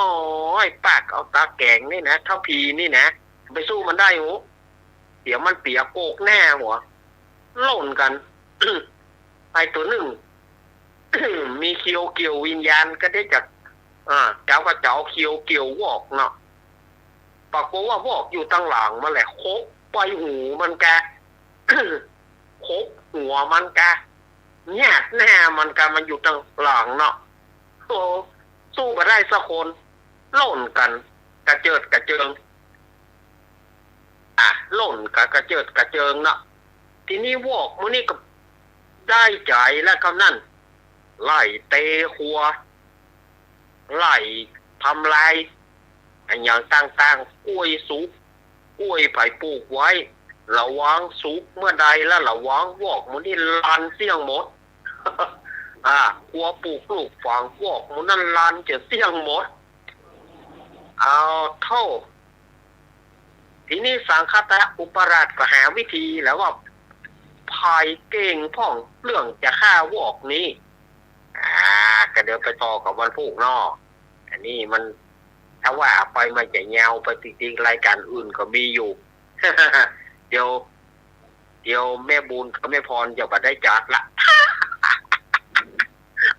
ย ปากเอาต๋าแก๋งนี่นะ ถ้าผีนี่นะ ไปสู้มันได้โห เดี๋ยวมันเปียโกกหน้าหัว โล่นกั๋น ไอ้ตั๋วนึ่ง มีเคียวเกี่ยววิญญาณก็ได้จัก อ่า เจ้าก็จะเอาเคียวเกี่ยววอกเนาะ ปรากฏว่าวอกอยู่ตังหลังมันแหละ คบไปหูมันกะ คบหัวมันกะ หยาดหน้ามันกะ มันอยู่ตังหลังเนาะ โอ้ สู้บ่ได้สักคน โล่นกั๋น กระเจิดกระเจิง อ่ะ โล่นกะกระเจิดกระเจิงเนาะ ทีนี้วอกหมู่นี้ก็ได้ใจ๋แล้วกำนั้น ไล่เตะหัว ไล่ทำลาย อะหยังต่างๆ กล้วยสุก กล้วยใผปลูกไว้ ละวังสุกเมื่อใดละ ละวังวอกหมู่นี้ลันเสี้ยงหมด อ่า กั๋วปลูกลูกฝัง วอกหมู่นั้นลันจะเสี้ยงหมด เอาเต๊อะ ทีนี้สังฆทาอุปราชก็หาวิธีแล้วว่า ใผเก่งพ่องเรื่องจะฆ่าวอกนี้ อ่า ก็เดี๋ยวไปต่อกับวันพูกเนาะ อันนี้มัน ถ้าว่าไปมันจะยาวไปจริงๆ รายก๋านอื่นก็มีอยู่ เดี๋ยว เดี๋ยวแม่บุญกับแม่พรจะบ่ได้จัดละ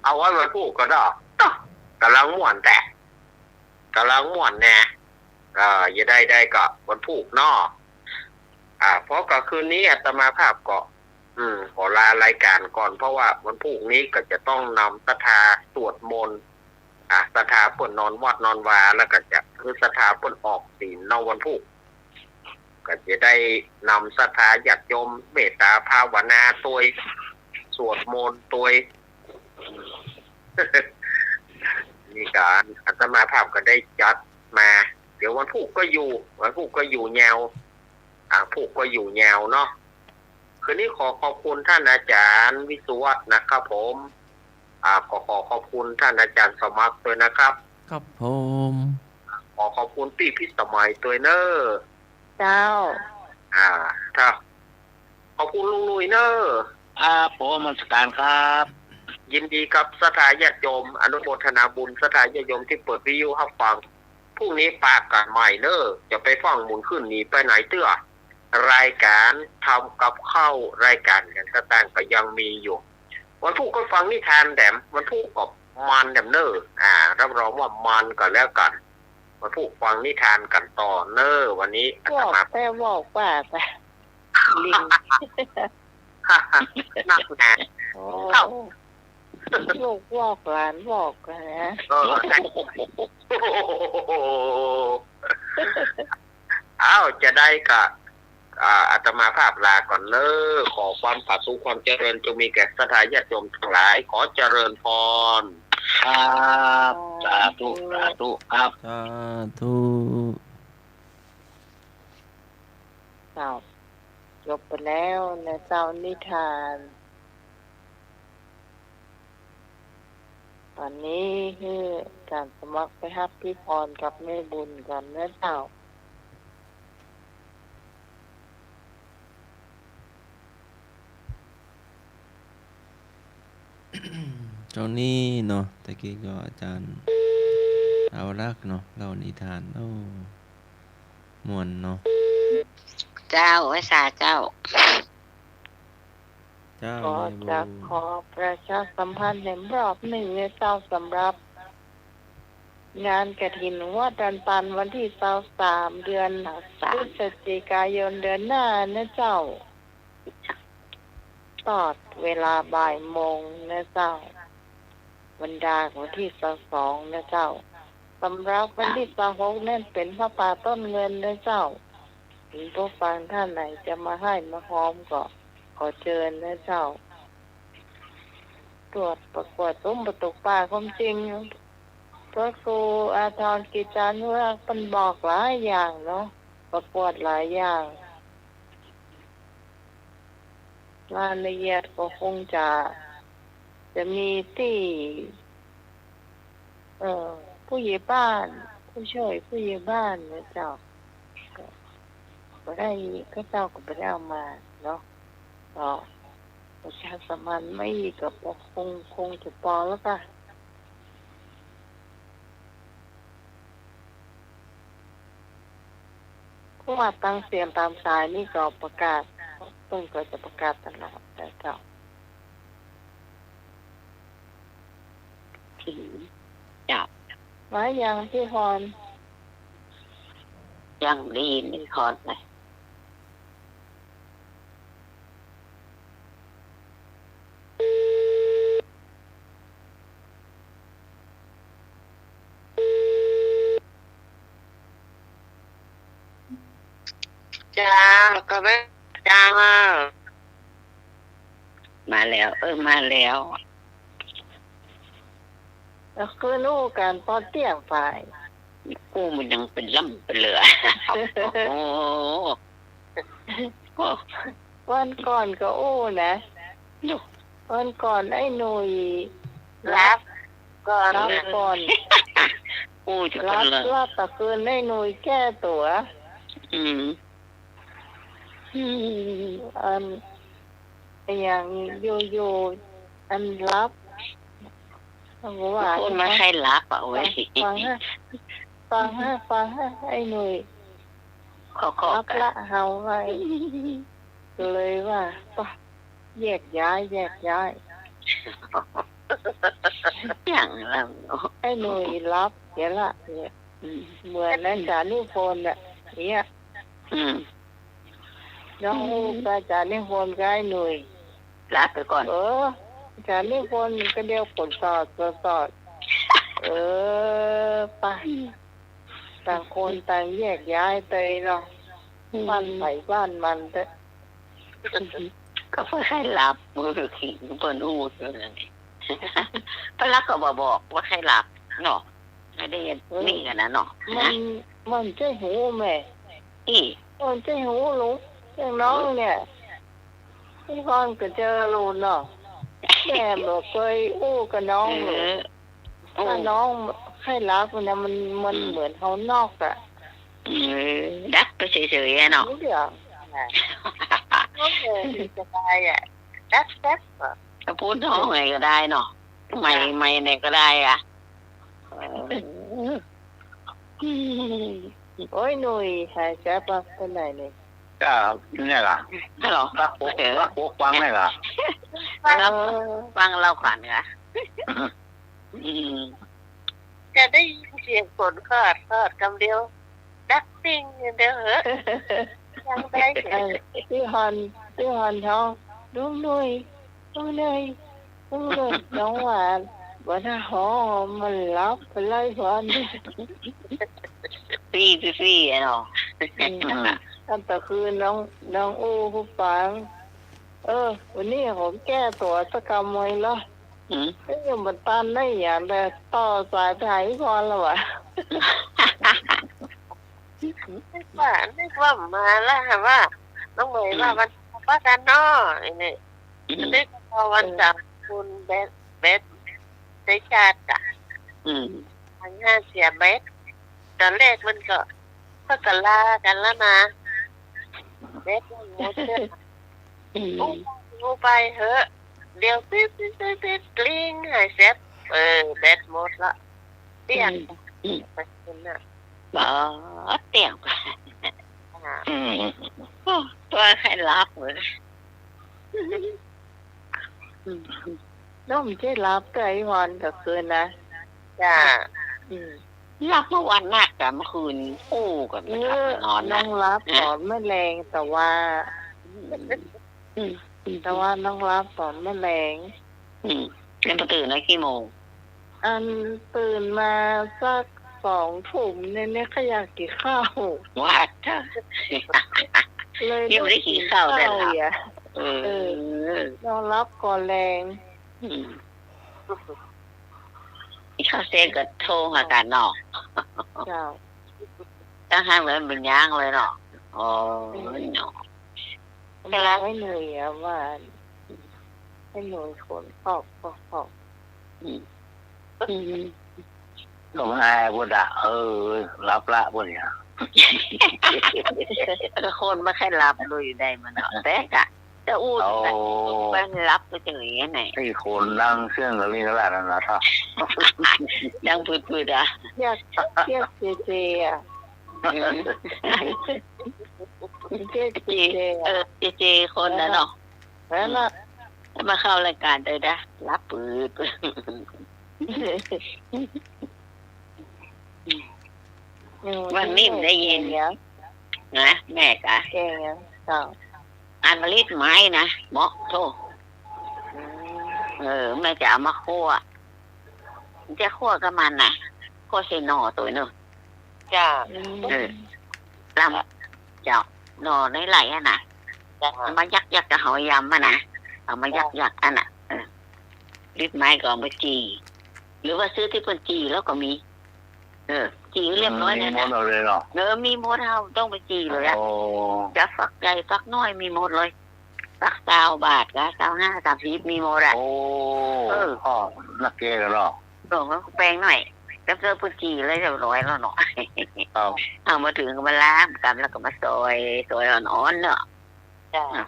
เอาไว้วันพูกก็ได้ ก๋ำลังม่วนแต๊ ก๋ำลังม่วนแน่ เอ่อ จะได้ ได้ก็วันพูกเนาะ อ่า เพราะก็คืนนี้อาตมาภาพก็ อืม ขอลารายก๋านก่อน เพราะว่าวันพูกนี้ก็จะต้องนำศรัทธาสวดมนต์ อ่า ศรัทธาเปิ้นนอนวัดนอนวา แล้วก็จะ คือศรัทธาเปิ้นออกศีลเนาะวันพูก ก็จะได้นำศรัทธาญาติโยมเมตตาภาวนาตวย สวดมนต์ตวย นี่ก็อาตมาภาพก็ได้จัดมา เดี๋ยววันพูกก็อยู่ วันพูกก็อยู่ยาว อ่า พูกก็อยู่ยาวเนาะ คืนนี้ขอขอบคุณท่านอาจารย์วิศวัตรนะครับผม อ่า ขอ ขอขอบคุณท่านอาจารย์สมัครด้วยนะครับ ครับผม ขอขอบคุณปี้พิสมัยด้วยเนอะ เจ้า อ่า ถ้า ขอบคุณลุงหนุ่ยเนอะ ครับผม นมัสก๋านครับ ยินดีกับศรัทธาญาติโยม อนุโมทนาบุญศรัทธาญาติโยมตี้เปิดวิทยุฮับฟัง พรุ่งนี้ปะกั๋นใหม่เนอะ จะไปฟั่งหมุนขึ้นหนีไปไหนเตื้อ รายก๋านทำกับข้าว รายก๋านหยังต่างๆ ก็ยังมีอยู่ วันพูกก็ฟังนิทานแหม วันพูกก็มันแหมเนอะ อ่า รับรองว่ามันก็แล้วกั๋น วันพูกฟังนิทานกั๋นต่อเนอะ วันนี้อาตมา แต่บอกว่าแต่ ลิง นักหนา โอ้ เอ้า ลูกบอกหลานบอกนะ เออ ใช่ เอ้า จะได้ก็ อ่า อาตมาภาพลาก่อนเนอะ ขอความผาสุขความเจริญจงมีแก่ศรัทธาญาติโยมทั้งหลาย ขอเจริญพร ครับ สาธุ สาธุครับ สาธุ เจ้า จบไปแล้วนะเจ้านิทาน ต๋อนนี้หื้ออาจ๋ารย์สมัครไปฮับพิธรกับแม่บุญก่อนนะเจ้า เจ้านี้เนาะ ตะกี้ก็อาจ๋ารย์อาวรักษ์เนาะ เล่านิทาน โอ้ ม่วนเนาะ เจ้า ไหว้สาเจ้า เจ้า ขอ แม่บุญ จะขอประชาสัมพันธ์แหมรอบนึ่งนะเจ้า สำหรับงานกฐินวัดดอนตัน วันตี้ซาวสาม เดือนพฤศจิกายน เดือนหน้านะเจ้า ตลอดเวลาบ่ายโมงนะเจ้า บรรดาวันตี้ซาวสองนะเจ้า สำหรับวันตี้ซาวหกนั้นเป๋นผ้าป่าต้นเงินนะเจ้า ถ้าผู้ฟังท่านไหนจะมาฮ่ายมาฮอมก็ขอเจิญนะเจ้า ตรวจประกวดสุมประตูกป่าความจริง พระครูอาทรกิจจานุรักษ์เปิ้นบอกหลายอย่างเนาะ ประกวดหลายอย่าง รายละเอียดก็คงจะ จะมีตี้ เอ่อ ผู้ใหญ่บ้าน ผู้ช่วยผู้ใหญ่บ้านนะเจ้า ก็ ก็ได้ ข้าเจ้าก็บ่ได้เอามาเนาะ ก็ประชาสัมพันธ์ไม่ก็คง คงจะปอแล้วก็ เพราะว่าตางเสียงตางสายนี่ก็ประกาศ เปิ้นก็จะประกาศตลอดนะเจ้า อืม เจ้า ว่ายังพี่พร ยังดีนี่พรนะ เจ้า ก็แม่นเจ้า มาแล้ว เออ มาแล้ว แล้วคืนอู้กั๋นปอเตี้ยงไป อู้มันยังเป๋นล่ำเป๋นเหลือ โอ้ วันก่อนก็อู้นะ วันก่อนไอ้หนุ่ยหลับก่อน หลับก่อน อู้จะ หลับ เป๋นเหลือ หลับตะคืนไอ้หนุ่ยแก้ตั๋ว อืม อืม อัน อย่างอยู่ๆ อันหลับ ว่า คนมาใครหลับอ่ะเว้ย ฟังฮะ ฟังฮะ ฟังฮะ ไอ้หนุ่ย ขอ ขอ หลับละเฮาไว้ ก็เลยว่า ไป แยกย้าย แยกย้าย อย่างละ ไอ้หนุ่ยหลับเสียละเนี่ย อืม เหมือนอาจารย์นิพนธ์น่ะ เนี่ย อืม น้องอู้กับอาจารย์นิพนธ์กับไอ้หนุ่ย หลับไปก่อน เออ อาจารย์นิพนธ์ก็เดียวกดสอด กดสอด เออ ไป ต่างคนต่างแยกย้ายไปเนาะ อืม บ้านใผบ้านมันเต๊อะ ก็เปิ้นใค่หลับ มือถือขิงเปิ้นอู้อยู่นั่นแหละ เปิ้นละก็บ่บอกว่าใค่หลับเนาะ ไม่ได้ เออ นี่กันนะเนาะ มัน นะ มันใจ้หูแม่ อี้ มันใจ้หูลุง อย่างน้องเนี่ย เออ ที่ก่อนก็เจอลุงเนาะ แม่บ่เกยอู้กับน้องเลย เออ โอ้ ถ้าน้องใค่หลับนะ มัน มัน อืม เหมือนเฮานอกอะ เออ ดับไปเฉยๆ อะเนาะ รู้เรื่องนะ ก็เลยสบายอะ ดับๆ อะ ถ้าพูดน้องไงก็ได้เนาะ ไม่ ไม่ไหนก็ได้อะ เออ โอ้ย หนุ่ย หายแซบอะ ไปไหนนี่ ก็เนี่ยล่ะ ฮัลโหล รักปก เออ รักปกฟังเนี่ยล่ะ รับ เออ ฟังเล่าขวัญค่ะ อืม จะได้ยินเสียงฝนขอดขอดกำเดียว ดักปิ้งอย่างเดียวเหอะ ยังได้เสียง เออ ตี้ฮอน ตี้ฮอนฮ้อง ลุงหนุ่ย ลุงหนุ่ย ลุงหนุ่ย น้องหวาน บ่ถ้าฮ้องมันหลับไปเลยฮอน ฟรีฟรีๆ อะเนาะ อืม อันตะคืนน้อง น้องอู้ผู้ฟัง เออ วันนี้ผมแก้ตั๋วสักกำไว้ละ อืม เอ้ย ยังบ่ตันได้อย่าง แต่ต่อสายไปหาอีพรแล้ววะ นึกว่า นึกว่ามาแล้ว ว่า น้องเหมยว่า อืม วันเสาร์ว่ากันเนาะ ไอ้นี่ อืม นึกว่าวันเสาร์ เออ คุณเบส เบส ได้ชาติอะ อืม ทางห้าเสียเบส ตอนแรกมันก็ ก็กะลากันแล้วนะ เบสมันหมดเสื้อ อืม อู้ อู้ไปเหอะ เดี๋ยวปิ๊บปิ๊บปิ๊บปิ๊บ กริ๊ง หายแซบ เออ แบตหมดละ เตี้ยง อืม อืม ไปคุณน่ะ บ่ เตี้ยง อ่า อืม โอ้ ตั๋วใค่หลับเลย อืม น้องบ่ใจ้หลับเตื้อ อีพร กลางคืนนะ จ้า อืม หลับเมื่อวันนักกะ เมื่อคืนอู้กัน เออ ไม่หลับไม่นอนนะ น้องหลับต๋อนแม่แลง แต่ว่า อืม อืม แต่ว่าน้องหลับต๋อนแม่แลง อืม แล้วมาตื่นแล้วกี่โมง อันตื่นมาสักสองทุ่มเนี่ย เนี่ยก็อยากกิ๋นข้าว ว่าเถอะ เลย ยังบ่ได้กิ๋นข้าว ได้หลับ เออ เออ นอนหลับก่อนแลง อืม กิ๋นข้าวเสร็จก็โทรหากั๋นเนาะ เจ้า ตั้งหากเลยบ่ยังเลยเนาะ อ๋อ อืม เนาะ แต่ละ ไอ้หนุ่ยอะว่า ไอ้หนุ่ยขนพอกพอกพอก อืม อืม ก็มันอายพุ้นอะ เออ หลับละพุ้นเนี่ย ก็คนบ่ใค่หลับลุยได้มันเนาะ แต่กะ จะอู้ โอ้ ไปหลับไปจังไหนไหน ไอ้คนนั่งเครื่องกับลิงกะลาดนั่นน่ะ ท่า ดังปืดๆ อะ เรียก เรียกเจเจอะ เออ เรียกเจเจอะ เออ เจเจคนนั้นเนาะ นั่นน่ะ มาเข้ารายการได้นะ หลับปืด อืม วันนี้มันได้ยิน เก่งอะ นะ แม่กะ เก่งอะ เจ้า อันมะลิดไม้นะ เหมาะโธ่ อืม เออ แม่จะเอามาคั่ว จะคั่วกับมันนะ คั่วใส่หน่อตั๋วหนึ่ง จ้า อืม เออ ลำ เจ้า หน่อไหลๆ อะนะ จ้า เอามายักๆ กับเฮายำอะนะ เอามายักๆ อันน่ะ เออ ลิดไม้ก็เอามาจี่ หรือว่าซื้อตี้เปิ้นจี่แล้วก็มี เออ จี่เรียบร้อยแล้วนะ มีหมดเลยเนาะ เออ มีหมด เฮาต้องไปจี่เลยอะ โอ้ จะฝักใหญ่ฝักน้อยมีหมดเลย ฝักซาวบาทกะ ซาวห้า สามสิบ มีหมดอะ โอ้ เออ ก็นักเกะแล้วเนาะ หลวงก็แปงหน่อย แล้วก็ไปจี่เลยเรียบร้อยแล้วเนาะ ครับ เอามาถึงก็มาล้างกำแล้วก็มาซอย ซอยอ่อนๆ เนาะ จ้ะ อ่ะ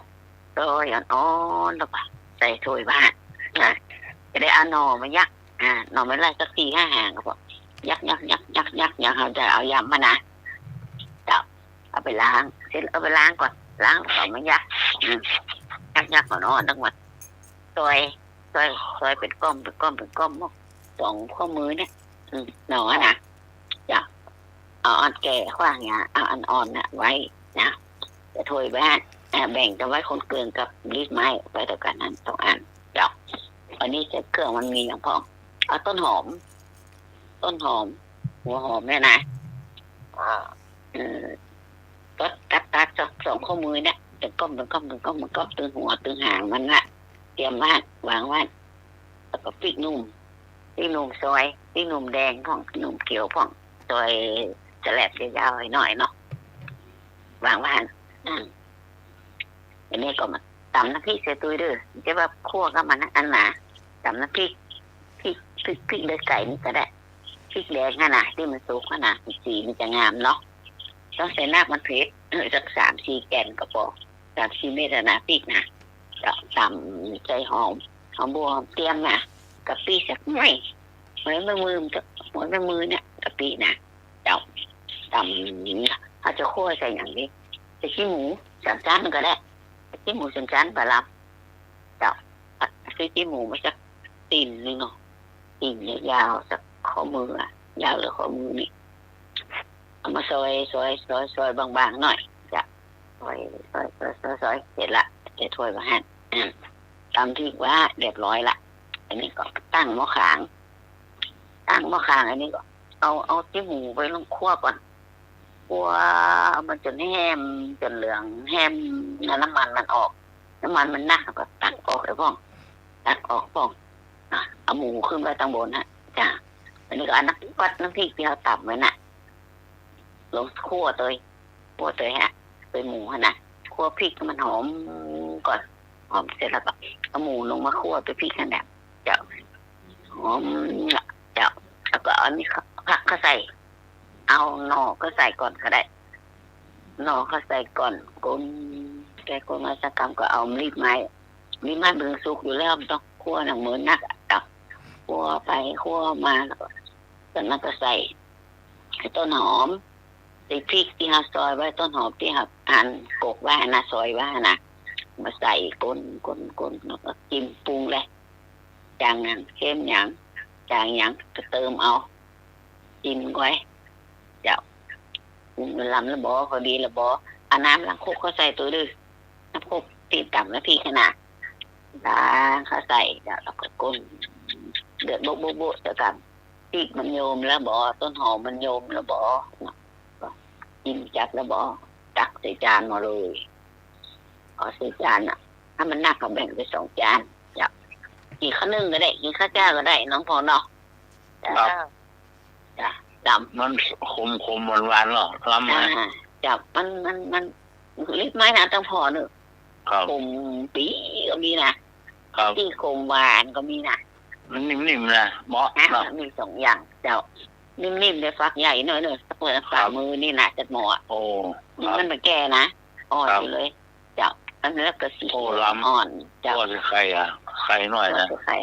ซอยอ่อนๆ แล้วก็ใส่ถ้วยบาด อ่ะ จะได้เอาหน่อมายัก อ่ะ หน่อไม้ไล่สักสี่ห้าหางก็พอ ยัก ยัก ยัก ยัก ยัก ยัก เฮาจะเอายำมานะ เจ้า เอาไปล้าง เสร็จเอาไปล้างก่อน ล้างแล้วก็เอามายัก อืม ยัก ยัก อ่อนๆ ตั้งหมด ซอย ซอย ซอยเป๋นก้อม เป๋นก้อม เป๋นก้อม สองข้อมือเนี่ย อืม หนอนะ เจ้า เอาอันแก่ขว้างเนี่ย เอาอันอ่อนน่ะไว้นะ จะถ้วยบ้าน อ่า แบ่งกั๋นไว้คนเกิ่งกับลีดไม้ไว้ตวยกั๋นหั้นสองอัน เจ้า อันนี้ใส่เครื่องมันมีอย่างพ่อง เอาต้นหอม ต้นหอม หัวหอมเนี่ยนะ อ่า เออ ก็ตัดๆ สอง สองข้อมือเนี่ย เป๋นก้อม เป๋นก้อม เป๋นก้อม เป๋นก้อม ตึงหัว ตึงหางมันน่ะ เตรียมไว้ วางไว้ แล้วก็พริกหนุ่ม พริกหนุ่มซอย พริกหนุ่มแดงพ่อง พริกหนุ่มเขียวพ่อง ซอยสแลบยาวๆ หน้อยๆ เนาะ วางไว้ อืม อันนี้ก็มาต๋ำน้ำพริกใส่ตวยเด้อ จะว่าคั่วกับมันนะ อันหนา ต๋ำน้ำพริก พริก พริก พริกเลือดไก่นี่ก็ได้ พริกแดงหั้นนะ ตี้มันสุกหั้นนะ สีมันจะงามเนาะ ต้องใส่น้ำมันเผ็ด เออ สักสามสี่แก่นก็ปอ สามสี่เม็ดหั้นนะ พริกนะ ก็ต๋ำใส่หอม หอมบัว หอมเตียมนะ กะปิสักหน่อย หัวแมงมือ หัวแมงมือเนี่ย กะปินะ เจ้า ต๋ำ เฮาจะคั่วใส่หยังดี ใส่ขี้หมูสามชั้นก็ได้ ใส่ขี้หมูสามชั้น ปลาร้า เจ้า ซื้อขี้หมูมาสักตีนนึ่งเนาะ ตีนยาวๆ สักข้อมืออะ ยาวเหลือข้อมือนี่ เอามาซอย ซอย ซอย ซอยบางๆ หน่อย เจ้า ซอย ซอย ซอย ซอย ซอย เสร็จละ ใส่ถ้วยไว้หั้น อืม ต๋ำพริกไว้เรียบร้อยละ อันนี้ก็ตั้งหม้อขาง ตั้งหม้อขาง อันนี้ก็เอา เอาขี้หมูไปลงคั่วก่อน คั่วเอามันจ๋นแห้ม จ๋นเหลืองแห้ม น้ำมันมันออก น้ำมันมันนัก ก็ตักออกไอ้พ่อง ตักออกพ่อง อ่ะ เอาหมูขึ้นไปตังบนฮะ จ้ะ อันนี้ก็เอาน้ำ ปัดน้ำพริกตี้เฮาต๋ำไว้น่ะ ลงคั่วตวย คั่วตวยฮะ ตวยหมูหั้นน่ะ คั่วพริกให้มันหอมก่อน หอมเสร็จแล้วก็เอาหมูลงมาคั่วตวยพริกหั้นแหละ เจ้า หอม เจ้า แล้วก็เอานี่ ผักเข้าใส่ เอาหน่อเข้าใส่ก่อนก็ได้ หน่อเข้าใส่ก่อน คน ไปคนมาสักกำก็เอาลีดไม้ ลีดไม้มันสุกอยู่แล้ว บ่ต้องคั่วหนักเหมือนนักอะ เจ้า คั่วไปคั่วมาแล้วก็ จากนั้นก็ใส่ ใส่ต้นหอม ใส่พริกตี้เฮาซอยไว้ ต้นหอมตี้เฮาหั่นกกไว้นะ ซอยไว้นะ มาใส่ คน คน คน แล้วก็จิ้มปรุงเลย จางหยัง เค็มหยัง จางหยัง ก็เติมเอา จิ้มไว้ เจ้า ปรุงลำละบ่ พอดีละบ่ เอาน้ำล้างครกเข้าใส่ตวยเด้อ น้ำครกตี้ต๋ำน้ำพริกหั้นน่ะ ล้างเข้าใส่ เจ้า แล้วก็คน เดือดโบ๊ะๆๆ เสียก่อน พริกมันโยมแล้วบ่ ต้นหอมมันโยมแล้วบ่ ก็กิ๋นจัดแล้วบ่ ตักใส่จานมาเลย เอาใส่จานน่ะ ถ้ามันนักก็แบ่งเป๋นสองจาน เจ้า กิ๋นข้าวนึ่งก็ได้ กิ๋นข้าวเจ้าก็ได้ น้องพรเนาะ ครับ จ้ะ ลำ มันขมๆ หวานๆ เนาะ ลำนะ อ่า เจ้า มัน มัน มัน ลีดไม้นะ ต้องผ่อเนอะ ครับ ขมปี๋ก็มีนะ ครับ ตี้ขมหวานก็มีนะ มันนิ่มๆ นะ เหมาะ อ่ะ เนาะ มันมีสองอย่าง เจ้า นิ่มๆ แต่ฝักใหญ่หน่อยเนอะ สัก ครับ ฝ่ามือนี่น่ะ จะเหมาะ โอ้ นี่ ครับ มันบ่แก่นะ อ่อน ครับ อยู่เลย เจ้า อันนี้ก็สี โอ้ ลำ อ่อน เจ้า โอ้ ใส่ไข่อะ ไข่หน่อยนะ ใส่ไข่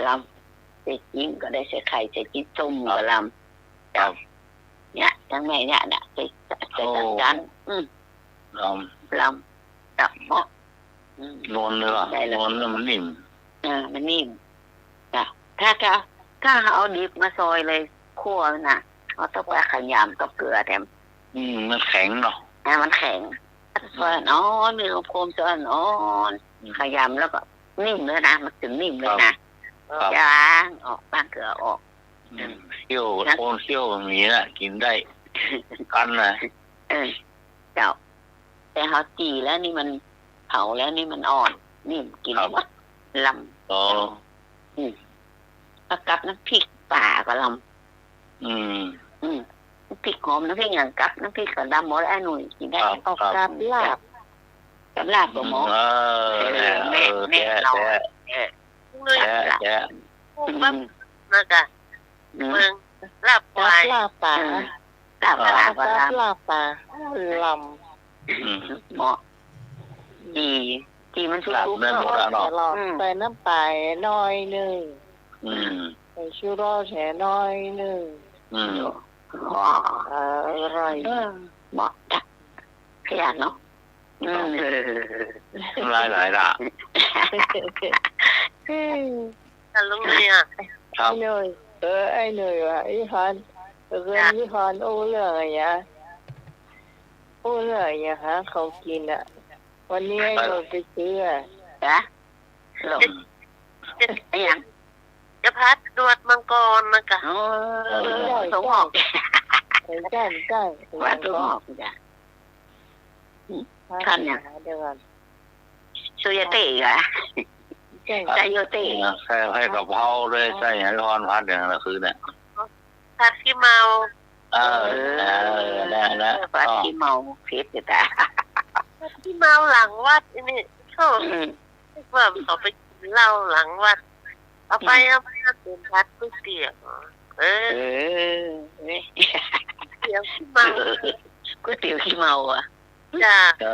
ลำ ใส่จิ๊มก็ได้ ใส่ไข่ ใส่จิ๊มส้ม ครับ ก็ลำ ครับ เนี่ย ตังแม่เนี่ยน่ะ ใส่ ใส่ โอ้ ตังจัน อืม ลำ ลำ ตับเหมาะ อืม นวลเลยว่ะ ได้เลย นวลแล้วมันนิ่ม อ่า มันนิ่ม จ้ะ ถ้า ถ้า ถ้าเอาดิบมาซอยเลย คั่วน่ะ เอาต้องไปขยำกับเกลือแถม อืม มันแข็งเนาะ อ่า มันแข็ง ซอยอ่อนๆ มีความคม ซอยอ่อนๆ อืม ขยำแล้วก็นิ่มเลยนะ มันจะนิ่มเลยนะ ครับ ครับ จางออก ล้างเกลือออก อืม เคี่ยว นะ คนเคี่ยวมันมีนะ กิ๋นได้ กันนะ เออ เจ้า แต่เฮาจี่แล้วนี่มันเผาแล้วนี่มันอ่อน นิ่ม กิ๋น ครับ หมด ลำ อ๋อ อืม แล้วกับน้ำพริกป๋าก็ลำ อืม อืม น้ำพริกหอม น้ำพริกหยัง กับน้ำพริกก็ลำหมด ไอ้หนุ่ย กิ๋นได้ ครับ เอา ครับ กับลาบ กับลาบก็เหมาะ อืม เออ เออ แม่ เออ แม่ แจ๊ะ ลอง แจ๊ะ เออ แจ๊ะ แจ๊ะ อืม มาจ้ะ อืม เบิ่ง ลาบควาย ลาบป๋า อืม ลาบป๋า ลาบป๋า ลำ อืม เหมาะ ดี ดี มันสุกๆ ลาบได้หมดอะเนาะ อืม ใส่น้ำป๋าหน่อยนึ่ง อืม ใส่ชูรสแหน่หน่อยนึ่ง อืม อร่อย เออ เหมาะจ้ะ ขยันเนาะ อืม น้ำลายไหลละ อืม กับลุงเนี่ย ครับ ไอ้หนุ่ย เออ ไอ้หนุ่ยว่า อีหอน เอิ้น จ้ะ อีหอนอู้เรื่องอะหยัง อู้เรื่องอะหยัง หาของกิ๋นอะ วันนี้ไอ้หนุ่ยไปซื้ออะ จ๊ะ จะ จะ อะหยัง จะผัดหนวดมังกรนะกะ เออ เออ ถั่วงอก ใจ้ ใจ้ ใจ้ ผัดถั่วงอกจ้ะ ผัด ผัดหยัง เดี๋ยวก่อน โซยาเต้เหรอ ใจ้ ใจ้โยเต้ ใส่ใบกะเพราด้วย ใส่หยัง ทอดผัดอย่างนั้นน่ะ คือเนี่ย ผัดขี้เมา เออ เออ เออ ได้ ได้ ผัดขี้เมา เผ็ดจะต๋าย ผัดขี้เมาหลังวัดอันนี้ โธ่ อืม ว่าเขาไปกิ๋นเหล้าหลังวัด เอาไป อืม เอามาเป๋นผัดก๋วยเตี๋ยว เออ เออ ก๋วยเตี๋ยวขี้เมา ก๋วยเตี๋ยวขี้เมาอะ จ้ะ เอ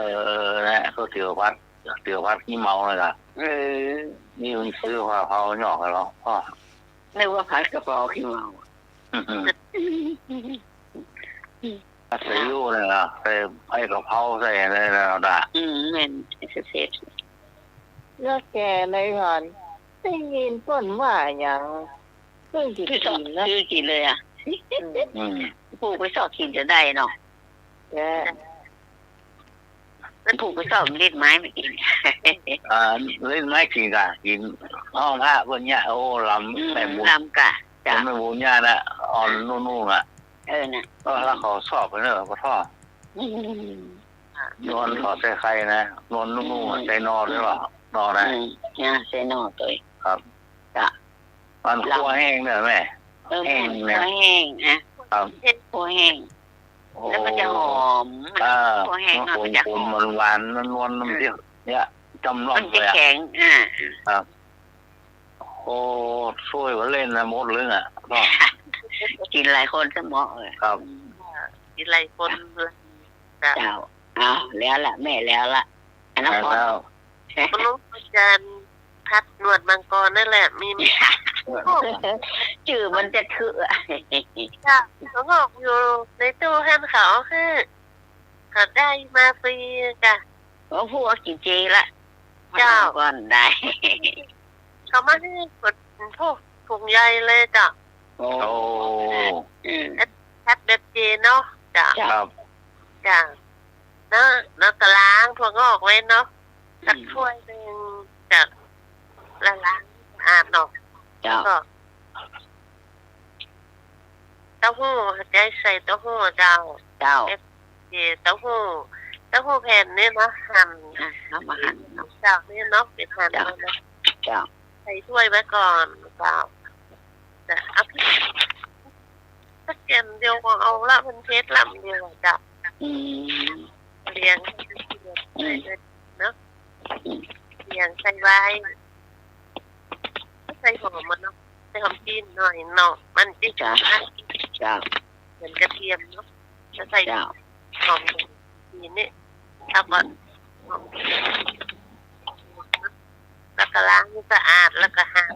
อ นะ ก๋วยเตี๋ยวผัด ก๋วยเตี๋ยวผัดขี้เมาเลยนะ เออ นี่มันซื้อผัดกะเพราหยอกกันเหรอ อ้อ นึกว่าผัดกะเพราขี้เมา ผัดซีอิ๊วเนี่ยนะ ใส่ใบกะเพรา ใส่อะไรแล้วนะ อืม แม่น เสร็จ แล้วแกในหัน ได้ยินเปิ้นว่าหยัง เปิ้นกิ๋น คือกิ๋นนะ คือกิ๋นเลยอะ อืม อืม ผู้ไปซอกกิ๋นจะได้เนาะ แก ผู้ไปซอกเล่นไม้มากิ๋น อ่า เล่นไม้กิ๋นกะ กิ๋นห้องพระเปิ้นเนี่ย โอ้ ลำ อืม แม่บุญ ลำกะ จ้ะ แม่บุญเนี่ยนะ อ่อนนุ่งๆ อะ เออ น่ะ ก็แล้วเขาซอกไปเนอะ ขอโทษ อืม นวลเขาใส่ไข่นะ นวลนุ่งๆ อะ อืม ใส่หน่อด้วยเหรอ หน่อนะ อืม อ่า ใส่หน่อด้วย ครับ จ้ะ มันคั่วแห้งเนอะแม่ เออ แห้งนะ คั่วแห้งอะ ครับ คั่วแห้ง โอ้ แล้วมันจะหอม มัน อ่า คั่วแห้ง มัน มันจะหอม ขมๆ หวานๆ นวลๆ มันจะ เนี่ย จ้ำล่อง มันจะ เลยอะ แข็ง อ่า ครับ โอ้ ช่วยว่าเล่นนะ หมดเลยอะ ก็ กิ๋นหลายคนสมองเลย ครับ กิ๋นหลายคนเลย จ้ะ เจ้า เอา แล้วละ แม่ แล้วละ อันนั้นพอ แล้ว คุณลุงอาจารย์ผัดหนวดมังกรนั่นแหละ มี จื้อมันจะคือ จ้ะ เขาบอกอยู่ในตู้หั้น เขาหื้อ เขาได้มาฟรีจ้ะ โอ้ ผู้ว่ากิ๋นเจละ เจ้า ก่อนได้ เขามาหื้อ โอ้ ถุงใหญ่เลยเจ้า โอ้ โอ้ อืม ผัดแบบเจเนาะ จ้ะ ครับ จ้ะ เนาะ แล้วก็ล้างถั่วงอกไว้เนาะ อืม สักถ้วยหนึ่ง จ้ะ แล้วล้างสะอาดเนาะ เจ้า แล้วก็ เต้าหู้ ใจ๊ใส่เต้าหู้เจ้า เจ้า เอฟซี เต้าหู้ เต้าหู้แผ่นนี่นะ หั่น อ่ะ เอามาหั่นเนาะ เจ้า นี่เนาะ เป๋นหั่น เจ้า เลยนะ เจ้า ใส่ถ้วยไว้ก่อนเจ้า จะเอาพริกสักแก่นเดียวก็เอาละ มันเผ็ดละ มันเดียวอะเจ้า อืม เรียงให้มันเรียง อืม เนาะ อืม เรียงใส่ไว้ ใส่หอมมันเนาะ ใส่หอมจีนหน่อยเนาะ มันจะ จ้ะ จ้ะ เหมือนกระเทียมเนาะ แล้วใส่ จ้ะ หอมจีนนี่ แล้วก็ อืม หอมจีน แล้วก็ล้างให้สะอาด แล้วก็หั่น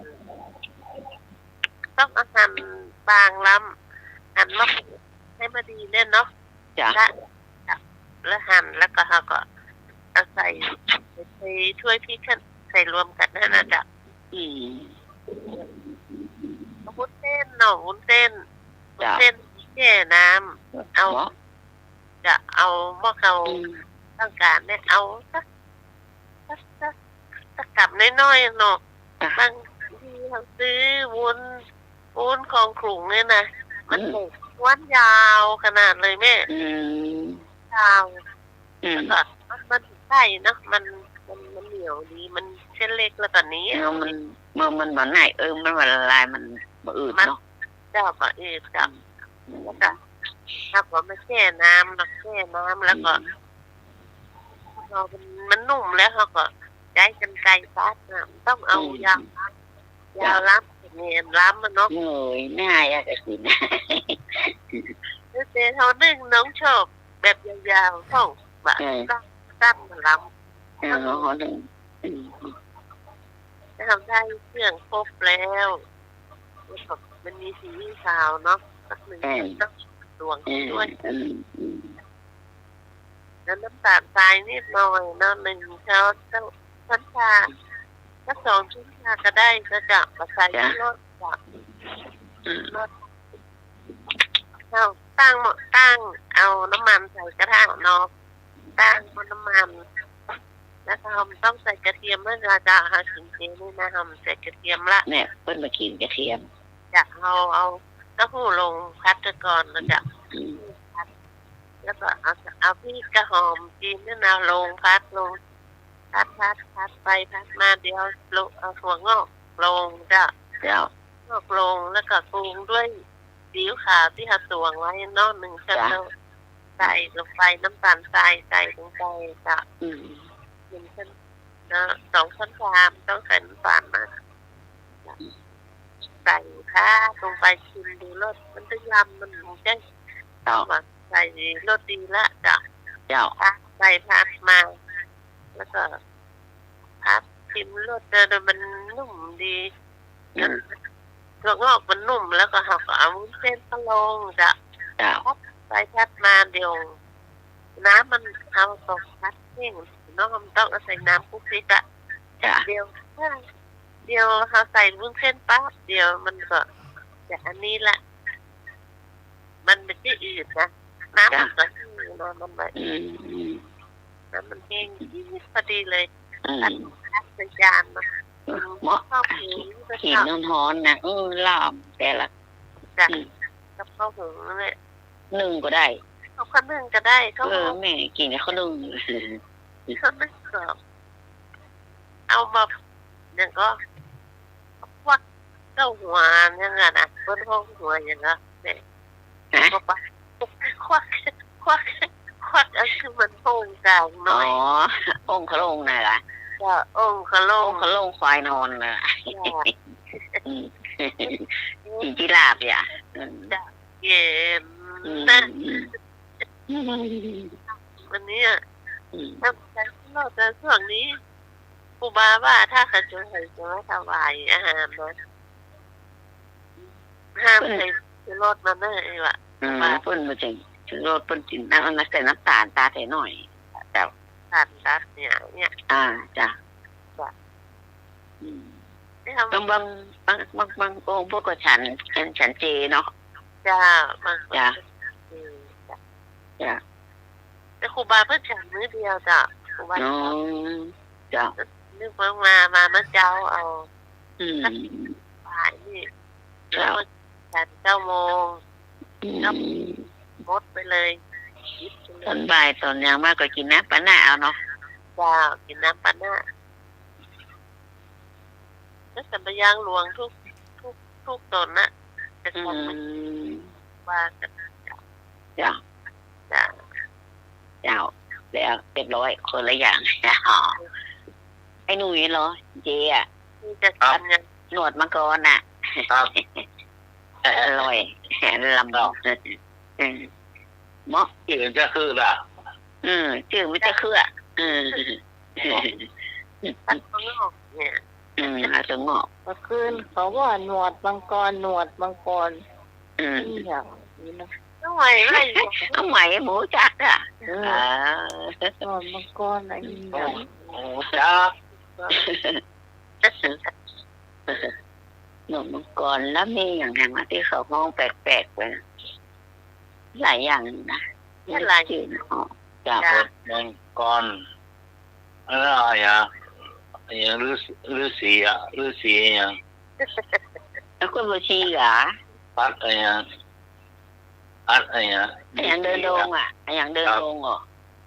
ต้องเอาหั่นบางลำ หั่นมาให้มันดีเนี่ยเนาะ จ้ะ แล้ว แล้วหั่น แล้วก็เฮาก็เอาใส่ ใส่ถ้วยพริกหั้น ใส่รวมกั๋นหั้นนะเจ้า อืม วุ้นเส้นเนาะ วุ้นเส้น จ้ะ วุ้นเส้นแช่น้ำ เอา เหรอ จะเอาหม้อเฮา อืม ต้องก๋านเนี่ย เอาสัก สัก สัก สักกำน้อยๆ เนาะ จ้ะ บางทีเฮาซื้อวุ้น วุ้นของถุงเนี่ยนะ มัน อืม ม้วนยาวขนาดเลยแม่ อืม ยาว อืม แล้วก็มันใส่เนาะ มัน มัน มันเหนียวดี มันเส้นเล็กแล้วก็เหนียว เออ มัน เมื่อมันบ่ไหน เออ มันบ่ละลาย มันบ่อืด มัน เนาะ เจ้า บ่อืดเจ้า อืม แล้วก็ เฮาก็มาแช่น้ำ มาแช่น้ำ แล้วก็ อืม พอมัน มันนุ่มแล้ว เฮาก็ใจ๊กรรไกรตัดน่ะ มันต้องเอา อืม ยาว จ้ะ ยาวล้ำ แหมล้ำมันเนาะ เงยหน้าอยากจะกิ๋น แต่เฮานึ่งน้องชอบแบบยาวๆ ของ เออ ต้องสั้นมาล้ำ เออ เฮานึ่ง อืม ถ้าเฮาได้เครื่องครบแล้ว แล้วก็มันมีซีอิ๊วขาวเนาะ สักหนึ่ง เออ ช้อนโต๊ะตวง เออ ถ้วย อืม อืม แล้วน้ำต๋าลทรายนิดหน่อยเนาะ หนึ่งช้อนโต๊ะ ช้อนชา สักสองชิ้นค่ะ ก็ได้เจ้า ก็ใส่ จ้ะ ในรถเจ้า อืม รถ เจ้า ตั้งหม้อ ตั้ง เอาน้ำมันใส่กระทะเนาะ ตั้งหม้อน้ำมัน แล้วก็เฮาบ่ต้องใส่กระเทียมด้วยนะเจ้า เฮากิ๋นเจนี่นะ เฮาบ่ใส่กระเทียมละ เนี่ย เปิ้นบ่กิ๋นกระเทียม เจ้า เฮาเอาเต้าหู้ลงผัดก่อนนะเจ้า อืม ผัด แล้วก็เอา เอาพริกกับหอมจีนนี่นะ ลงผัดลง ผัด ผัด ผัดไปผัดมา เดี๋ยวลง เอาถั่วงอกลงเจ้า เจ้า งอกลง แล้วก็ปรุงด้วยซีอิ๊วขาวตี้เฮาตวงไว้เนาะ นึ่งช้อนโต๊ะ จ้ะ ใส่ลงไป น้ำตาลทรายใส่ลงไปเจ้า อืม นึ่งช้อน เนาะ สองช้อนชาม ต้องใส่น้ำตาลมาก ใส่ค่ะ ลงไปชิมดูรส มันตึงลำ มันจะ เจ้า ว่าใส่รสดีละเจ้า เจ้า ผัดไปผัดมา แล้วก็ผัดชิมรส เออ มันนุ่มดี อืม ถั่วงอกมันนุ่ม แล้วก็เฮาก็เอาวุ้นเส้นก็ลงเจ้า เจ้า ผัดไปผัดมา เดี๋ยวน้ำมัน เฮาก็ผัดแห้งเนาะ บ่ต้องเอาใส่น้ำคลุกคลิกอะ จ้ะ เดี๋ยว เดี๋ยวเฮาใส่วุ้นเส้นปั๊บ เดี๋ยวมันก็จะอันนี้ละ มันบ่จะอืดนะ น้ำมัน จ้ะ ก็แห้งนะ มันบ่ อืม อืม น้ำมันแห้งพอดีเลย อืม ตักใส่จานมา เหมาะ ข้าวหุงก็ กิ๋นฮ้อนๆ นะ เออ ลาบแต่ละ จ้ะ อืม กับข้าวหุงนั่นแหละ นึ่งก็ได้ เอาข้าวนึ่งก็ได้ ข้าว เออ หุง แม่กิ๋นกับข้าวนึ่ง ข้าวนึ่งก็ เอามา อย่างก็ ควักเต้าหัวอย่างนั้นนะ เปิ้นฮ้องหัวอย่างนั้นแหละ ฮะ บอกว่า ควัก ควัก ควัก อันคือมันโอ่งกลางน้อย อ๋อ โอ่งขะโล่งน่ะเหรอ เจ้า โอ่งขะโล่ง โอ่งขะโล่งควายนอนน่ะ จ้ะ อืม กิ๋นจีราฟอ่ะ อืม จ้ะ เย็น อืม นะ อืม วันนี้อะ อืม ทำใจตลอด แต่ช่วงนี้ ครูบาว่าถ้าเขาจะให้จะมาถวายอาหารนะ ห้าม เปิ้น ใส่ชูรสมาเนอะ ไอ้วะ อืม ครูบา เปิ้นบ่ใส่ชูรส เปิ้นกิ๋นน้ำ อันนั้นใส่น้ำตาลตาดหน่อย เจ้า น้ำตาลตาดเนี่ย เนี่ย อ่า จ้ะ จ้ะ อืม เนี่ย บาง บาง บาง บาง บางองค์เปิ้นก็ฉัน ฉัน ฉันเจเนาะ จ้ะ บางคน จ้ะ ก็ฉันเจ จ้ะ จ้ะ แต่ครูบาเปิ้นฉันมื้อเดียวเจ้า ครูบา อ๋อ เจ้า นึกว่ามา มาเมื่อเจ๊าเอา อืม บ่ายนี่ เจ้า แล้วก็ฉันเก้าโมง อืม แล้วหมดไปเลย หยิบไปเลย ตอนบ่ายตอนหยังมาก็กิ๋นน้ำปานะเอาเนาะ เจ้า กิ๋นน้ำปานะ ก็สัมปทานหลวงทุก ทุก ทุกตนนะ แต่ อืม ว่ากัน เจ้า เจ้า เจ้า เจ้า แล้วเรียบร้อย คนละอย่าง ไอ้หนุ่ยเหรอ เจอะ นี่จะ ครับ ทำยัง หนวดมังกรน่ะ ครับ อร่อย ลำ ครับ อืม เหมาะ จื้อจะคือล่ะ อืม จื้อมันจะคืออะ อืม ผักข้างนอกเนี่ย อืม เอาถั่วงอก เมื่อคืนเขาว่าหนวดมังกร หนวดมังกร อืม นี่อย่างนี้นะ เอาใหม่ เอาใหม่ หมูจักอะ เออ อ่า หนวดมังกรอะไรอย่างเงี้ย หมูจัก หนวดมังกร แล้วมีอย่างหนึ่งอะตี้เขาฮ้องแปลกๆ ไปนะ หลายอย่างนะ หลาย จื้อออก จ้ะ จ้ะ หนวดมังกร แล้วอะไรอะ อย่างฤๅ- ฤๅษีอะ ฤๅษีอย่าง แล้วก็ฤๅษีเหรอ พัดอะไรอะ พัดอะไรอะ อย่างเดินดงอะ อย่างเดินดงเหรอ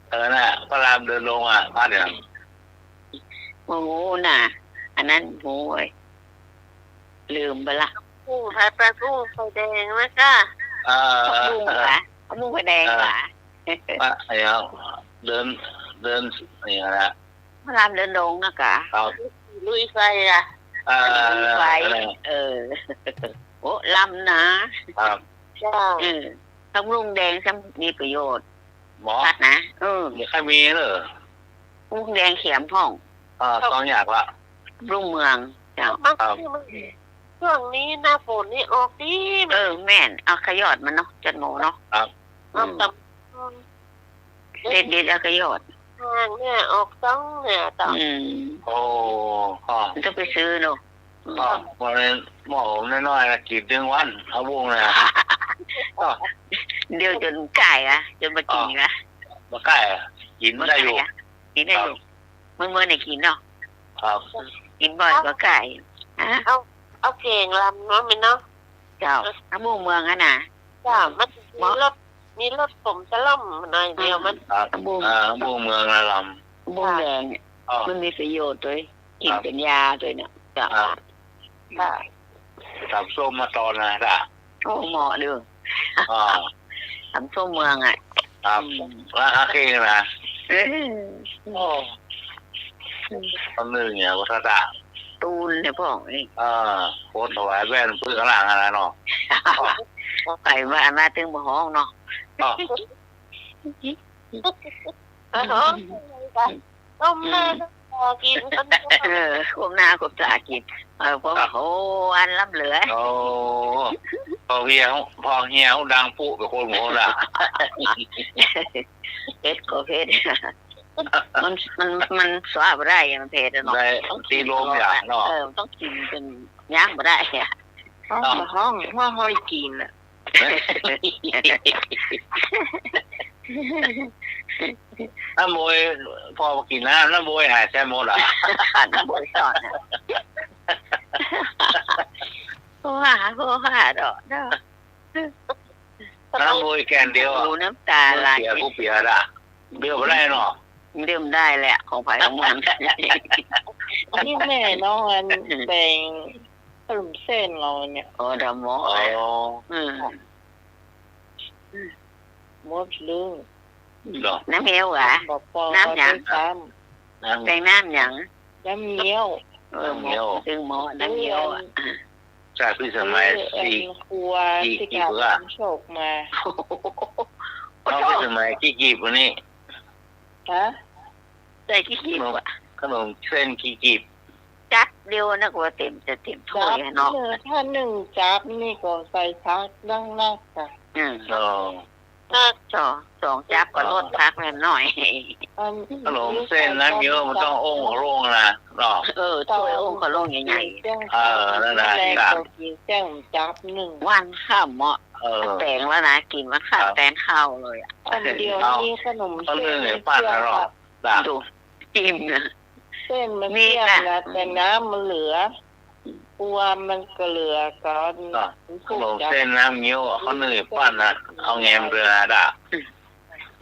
เออ น่ะ พระรามเดินดงอะ พัดอย่าง โอ้โห น่ะ อันนั้น โอ้ย ลืมไปละ ผักบุ้ง ผัดผักบุ้งไฟแดงนะก้า เออ ผักบุ้งเหรอ ผักบุ้งไฟแดงเหรอ เออ ว่าไอ้เอา เดิน เดิน อย่างนั้นแหละ พระรามเดินดงนะกะ ครับ ลุยไฟอะ เออ ลุยไฟ เออ เออ โอ้ ลำนะ ครับ เจ้า เออ ผักบุ้งแดงซ้ำมีประโยชน์ หมอ ผัดนะ เออ เดี๋ยวใครมีเนอะ ผักบุ้งแดงแขมพ่อง เออ สองอย่างละ ผักบุ้งเมือง เจ้า บางทีมัน ครับ ช่วงนี้หน้าฝนนี่ออกดี เออ แม่น เอาขะยอดมันเนาะ จันโมเนาะ ครับ เอากับ อืม เด็ดๆ เอาขะยอด เอ ห้างเนี่ยออกสองเนี่ยเจ้า อืม โอ้ ก็ มันต้องไปซื้อเนาะ ก็ วันนี้หม้อหุงน้อยๆ นะ กิ๋นตึงวัน ผักบุ้งเนี่ย ก็ เดี๋ยวจ๋นก่ายอะ จ๋นบ่กิ๋นอะ บ่ก่ายอะ กิ๋นได้อยู่ บ่ก่ายอะ กิ๋นได้อยู่ ครับ เมื่อๆ เนี่ยกิ๋นเนาะ ครับ กิ๋นบ่อยกว่าก่าย ฮะ เอา เอาแก๋งลำเนาะ แม่เนาะ เจ้า ผักบุ้งเมืองอะนะ เจ้า มันมีรส มีรสขมจะล่อมหน่อยเดียว มัน ครับ ผักบุ้ง อ่า ผักบุ้งเมืองอะลำ ผักบุ้งแดงเนี่ย อ๋อ มันมีประโยชน์ตวย กิ๋น ครับ เป๋นยาตวยเนี่ย เจ้า ครับ ค่ะ ต๋ำส้มมาตอนนะ จ้ะ โอ้ เหมาะเด้อ อ่า ต๋ำส้มเมืองอะ ครับ อืม ราคาเคียงนะ เออ โอ้ ต๋ำนึ่งเนี่ย ว่าถ้าจ้ะ ตูนเนี่ยพ่องนี่ เออ โคตรถวายแว่น ปื้อข้างหลังอะไรเนาะ ไปว่าอันนั้นตึงบ่ฮ้องเนาะ อ๋อ อ๋อ ต้มหน้า อืม ต้มตากิ๋น เออ ก้มหน้าก้มตากิ๋น เออ เพราะว่า อ่ะ โอ้ อันล้ำเหลือ โอ้ พอเฮีย พอเฮียดังปุ๊บ เป๋นคนหัวละ เผ็ดก็เผ็ด มัน มัน มันสวาบ่ได้อะ มันเผ็ดอะเนาะ ได้ ต้องกิ๋น ตี้ลมอย่างเนาะ เออ ต้องกิ๋นจ๋นยั้งบ่ได้อะ ฮ้อง เนาะ ฮ้อง ฮ้อง ฮ้องกิ๋นอะ น้าโมย ปอกิ๋นน้ำ น้าโมยหายแซมหมดอ่ะ น้าโมยสอนอะ โหฮ่า โหฮ่าดอกเนาะ น้าโมยแก่นเดียวอะ หูน้ำตาไหล เปียก กูเปียกอ่ะ เดียวบ่ได้เนาะ เดียวบ่ได้แหละ ของใผของมัน อันนี้แม่น้องอัน แป๋ง ขนมเส้นเฮาเนี่ย อ๋อ ดาวหมอ อ๋อ อืม หมดเรื่อง เหรอ น้ำเงี้ยวเหรอ บอกปอ น้ำหยัง ด้วยซ้ำ น้ำ แป๋งน้ำหยัง น้ำเงี้ยว เออ น้ำเงี้ยว ตึงหมอ น้ำเงี้ยวอะ จากพิสมัย เออ สี่ อันครัว สี่ ที่ สี่ กาบ เพื่อ น้ำโชคมา เอาพิสมัยกี่กีบวันนี้ ฮะ ใส่กี่กีบ ขนม อะ ขนมเส้นกี่กีบ จับเดียวนะ กว่าเต็ม จะเต็มถ้วยอะเนาะ จับเนอะ ถ้านึ่งจับนี่ก็ใส่ผักดังนักอะ อืม อ๋อ นัก สอง สองจับก็ลดผักแหมหน่อย อัน ขนมเส้นน้ำเงี้ยวมันต้องโอ้งขะโล่งนะ เนาะ เออ ถ้วยโอ้งขะโล่งใหญ่ๆ เออ นั่นน่ะ แรงก็กิ๋นแจ้งจับนึ่ง วันค่ำเหมาะ เออ แป๋งแล้วนะ กิ๋นวันค่ำ ครับ แตนข้าวเลยอะ อันเดียวนี้ขนมเส้น เอานึ่งให้ปั้นแล้วเนาะ จ้ะ ดู จิ้มนะ เส้นมันเกลี้ยงนะ มีค่ะ แต่น้ำมันเหลือ กลัวมันก็เหลือก่อน อ่ะ มันถูก ขนมเส้นน้ำเงี้ยวอ่ะ เขานึ่งปั้นนะ เอาแงมเรือดะ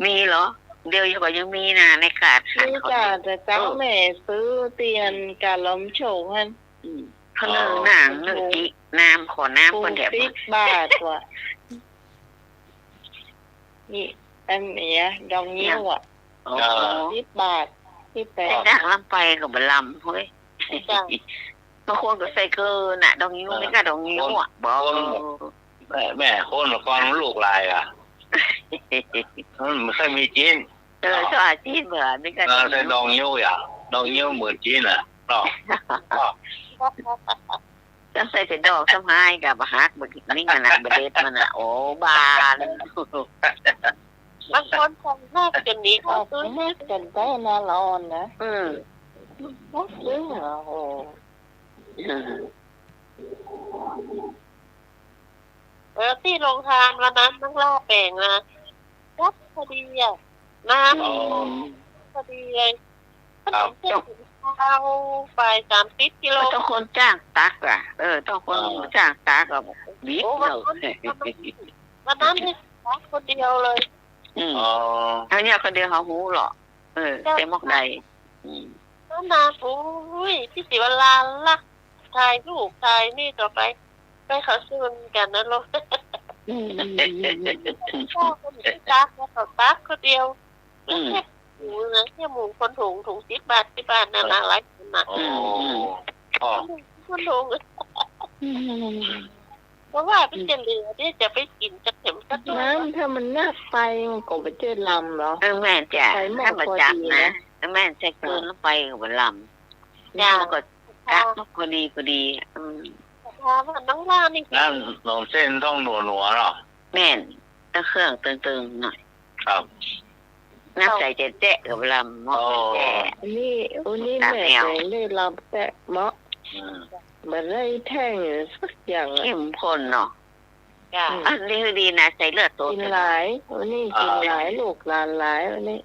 มีเหรอ เดี๋ยวนี้ก็ยังมีนะ ในขาดขัน มีจ้ะ เขาเนี่ย แต่เจ้า เออ แม่ซื้อเตียนกาดลมโชคหั่น อืม เขานึ่ง อ๋อ หนังนึ่งจิ น้ำ ขอน้ำ ปรุง คนแถม สิบบาทว่ะ นี่ อันเนี้ย ดองงิ้วอ่ะ อ๋อ เออ สิบบาท สิบแปด แต่จากลำไปก็บ่ลำเฮ้ย จ้ะ บางคนก็ใส่เกลือน่ะ ดองงิ้ว เออ นี่ก็ดองงิ้วอ่ะ คน บอก คน แม่ แม่ คนก่อนมันลูกหลายอ่ะ มันไม่เคยมีจีน เออ เนาะ ชอบอาชีพเหมือนนี่ก็ เออ ดองงิ้ว ใส่ดองงิ้วอ่ะ ดองงิ้วเหมือนจีนอ่ะ เนาะ เนาะ ต้องใส่แต่ดอกซ้ำฮ้ายกะบ่หัก บ่ นี่มันน่ะ บ่เด็ดมันน่ะ โอ้ บาน บางคนใส่หักจ๋นนี้ก็ ออก ซื้อ หักจ๋นได้นะ ร้อนนะ อืม หักจ๋น โอ้โห อืม เออ ตี้โฮงตานวันนั้นน้องล่าแป๋งนะ จับพอดีอะ น้ำ อ๋อ พอดีเลย ครับ ขนมเส้นถุงเท้าไปสามสิบกิโล ก็ต้องคนจ้างตักอะ เออ ต้องคน เออ จ้างตักอะ บิด โอ้ วันนั้น เนอะ วันนั้นนี่ตักคนเดียวเลย อืม อ๋อ อันเนี้ยคนเดียวเขาฮู้เหรอ เออ เจ้า แต่หมกได้ อืม นั่นนะ โอ้ย พี่ศรีวราลัก ถ่ายรูป ถ่ายนี่ต่อไป ไปเขาซื้อเหมือนกันนะลูก อืม พ่อคนที่ตักนะ เขาตักคนเดียว อืม แล้วแคบหมูนะ แคบหมูคนถุง ถุงสิบบาท สิบบาทนั่นนะ หลายคนนะ อ๋อ อืม อืม อ๋อ คนถุง อืม เพราะว่ามันจะเหลือเนี่ย จะไปกิ๋นจักเข็มจักหน่อย น้ำถ้ามันนักไปมันก็บ่เจ๋ลำเหรอ เออ แม่นจ้ะ ใส่หม้อ ถ้าบ่จับนะ พอดีนะ แม่นใส่เกลือลงไปก็บ่ลำ จ้ะ มันก็กะพอดี พอดี อืม ถามว่าน้องล่านี่ น้ำขนมเส้นต้องหนัวๆ เนาะ แม่น ต้องเครื่องตึงๆ หน่อย ครับ น้ำใสแจ๊ะๆ กับเวลาหมอ โอ้ แจ๊ะ อันนี้ อันนี้ ตามแนว แม่แกงได้ลำแตะเหมาะ อืม บ่ได้แท่งสักอย่างอะ เข้มข้นเนาะ จ้ะ อืม อันนี้ดีนะ ใส่เลือดสด กิ๋นหลาย อันนี้กิ๋นหลาย อ่า ลูกหลานหลาย อันนี้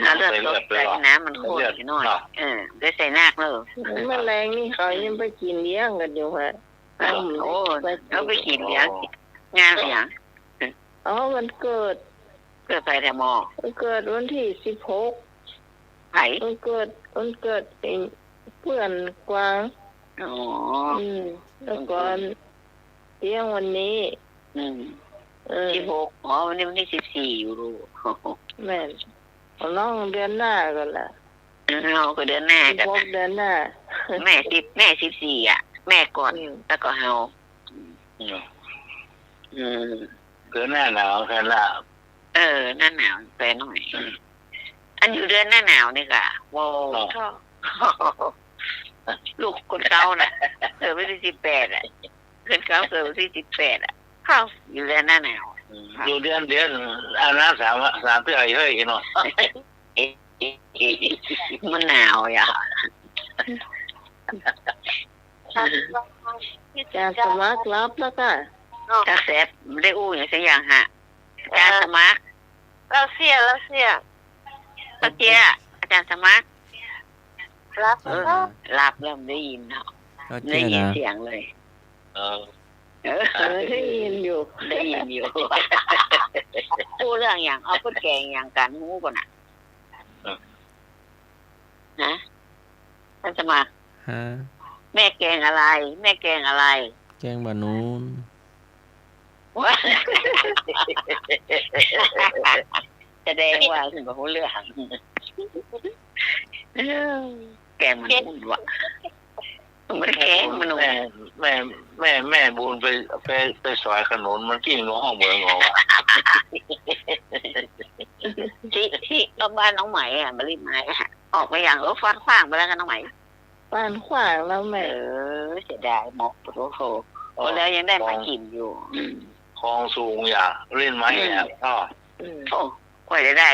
เอาเลือดสดใส่ ใส่เลือดไปก่อน น้ำมันข้น ใส่เลือด หน่อย เนาะ เออ ได้ใส่นักเลย แมลงนี่เขายังไปกิ๋นเลี้ยงกั๋นอยู่ฮะ เออ โอ้ ไปกิ๋น เขาไปกิ๋นเลี้ยง โอ้ งานอะหยัง อ๋อ วันเกิด เกิดใผแท้หมอ วันเกิดวันตี้สิบหก ใผ วันเกิด วันเกิดไอ้เปื้อนกวาง อ๋อ อืม แล้วก็เลี้ยงวันนี้ อืม เออ สิบหก อ๋อ วันนี้วันตี้สิบสี่อยู่ลูก แม่น ของน้องเดือนหน้าก่อนละ เออ เอาก็เดือนหน้าก่อน สิบหก เดือนหน้า แม่สิบ แม่สิบสี่อะ แม่ก่อน อืม แล้วก็เฮา อืม อืม เดือนหน้าหนาวแท้ละ เออ หน้าหนาวแปหน่อย อันอยู่เดือนหน้าหนาวนี่ก่ะ โว้ อ๋อ ลูกคนเก่าน่ะ เกิดวันตี้สิบแปดอะ คนเก่าเกิดวันตี้สิบแปดอะ เอ้า อยู่เดือนหน้าหนาว อืม อยู่เดือนเดียว อันนั้นสาม สามเตื้อเฮ้ยเนาะ มันหนาวอย่า อาจ๋ารย์สมัครรับแล้วก่ะ อาจ๋ารย์แสบ บ่ได้อู้หยังสักอย่างฮะ อาจ๋ารย์สมัคร เออ ลาวเซีย ลาวเซีย ลาวเซีย อาจ๋ารย์สมัคร รับ เออ แล้ว รับแล้ว ได้ยินเนาะ ลาวเซีย ได้ยินเสียงเลย เออ เออ เออ ได้ยินอยู่ ได้ยินอยู่ อู้เรื่องหยัง เอาก๋วยเตี๋ยวหยังกั๋น ฮู้ก่อนน่ะ เออ ฮะ อาจ๋ารย์สมัคร ฮะ แม่แกงอะไร แม่แกงอะไร แกงบ่าหนุน แสดงว่าบ่ฮู้เรื่อง แกงบ่าหนุนวะ มันแกงบ่าหนุน แม่ แม่ แม่ แม่บุญไป ไป ไปสอยขนุน มันกิ๋นก็ฮ้องเมืองออกอะ ตี้ ตี้บ้านน้องไหมอะ บ่าลิไม้อะ ออกไปยัง เออ ฟั่นขว้างไปแล้วก่อน้องไหม ฟั่นขว้างแล้วแม่ เออ เสียดายเนาะ โอ้โห โอ้ แล้วยังได้มากิ๋นอยู่ ของสูงอย่า เล่นไม้อย่า อืม อ้อ อืม โอ้ กว่าจะได้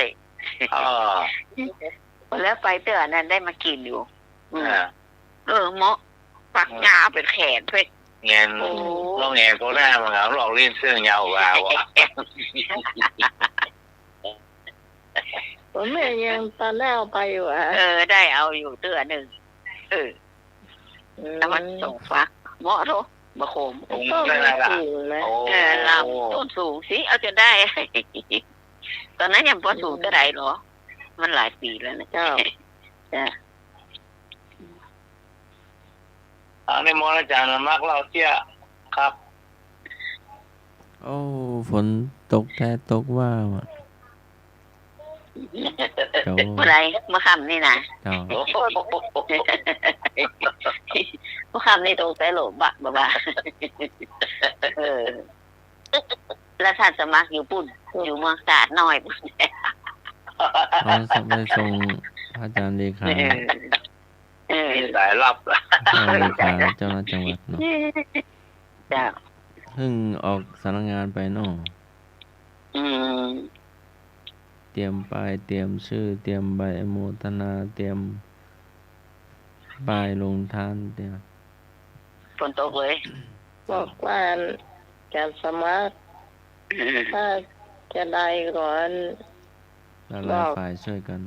อ้อ แล้วไปเตื้อนั้นได้มากิ๋นอยู่ อืม อ่า เออ เหมาะ ปัก อืม ยาวเป๋นแขนเว้ย แงน โอ้ ลองแงนก็ได้ มันก็ลองเล่นเสื้อยาวกว่าว่ะ โอ้ แม่ยังตอนแรกเอาไปอยู่อะ เออ ได้เอาอยู่เตื้อนึ่ง เออ อืม ตะวันสองฟัก เหมาะโท บ่ขม สูง ต้น ได้ละ สูงนะ โอ้ เออ ลำต้นสูงสิ เอาจ๋นได้ ตอนนั้นยังบ่สูงเต้าใดหรอ มันหลายปี๋แล้วนะ เจ้า จ้ะ อันนี้มอญอาจ๋ารย์มักเล่าเตี้ยครับ โอ้ ฝนตกแต๊ตกว่าว่ะ เจ้า เมื่อไหร่ เมื่อค่ำนี่นะ เจ้า เมื่อค่ำนี่ตกแต๊โหลบะบะบะ เออ แล้วอาจ๋ารย์สมัครอยู่ปุ้น อยู่เมืองตราดน้อยปุ้น อ๋อ ไปส่งพระอาจ๋ารย์เลขา เออ เออ มีสายลับ เจ้าเลขาเจ้าคณะจังหวัดเนาะ เจ้า เพิ่งออกสำนักงานไปเนาะ อืม เตรียมป้าย เตรียมชื่อ เตรียมใบอนุโมทนา เตรียมป้ายลงทาน เตรียม ฝนตกเลย บอกว่าจะสมัคร อืม ถ้าจะได้ก่อน หลายๆ บอกฝ่ายช่วยกัน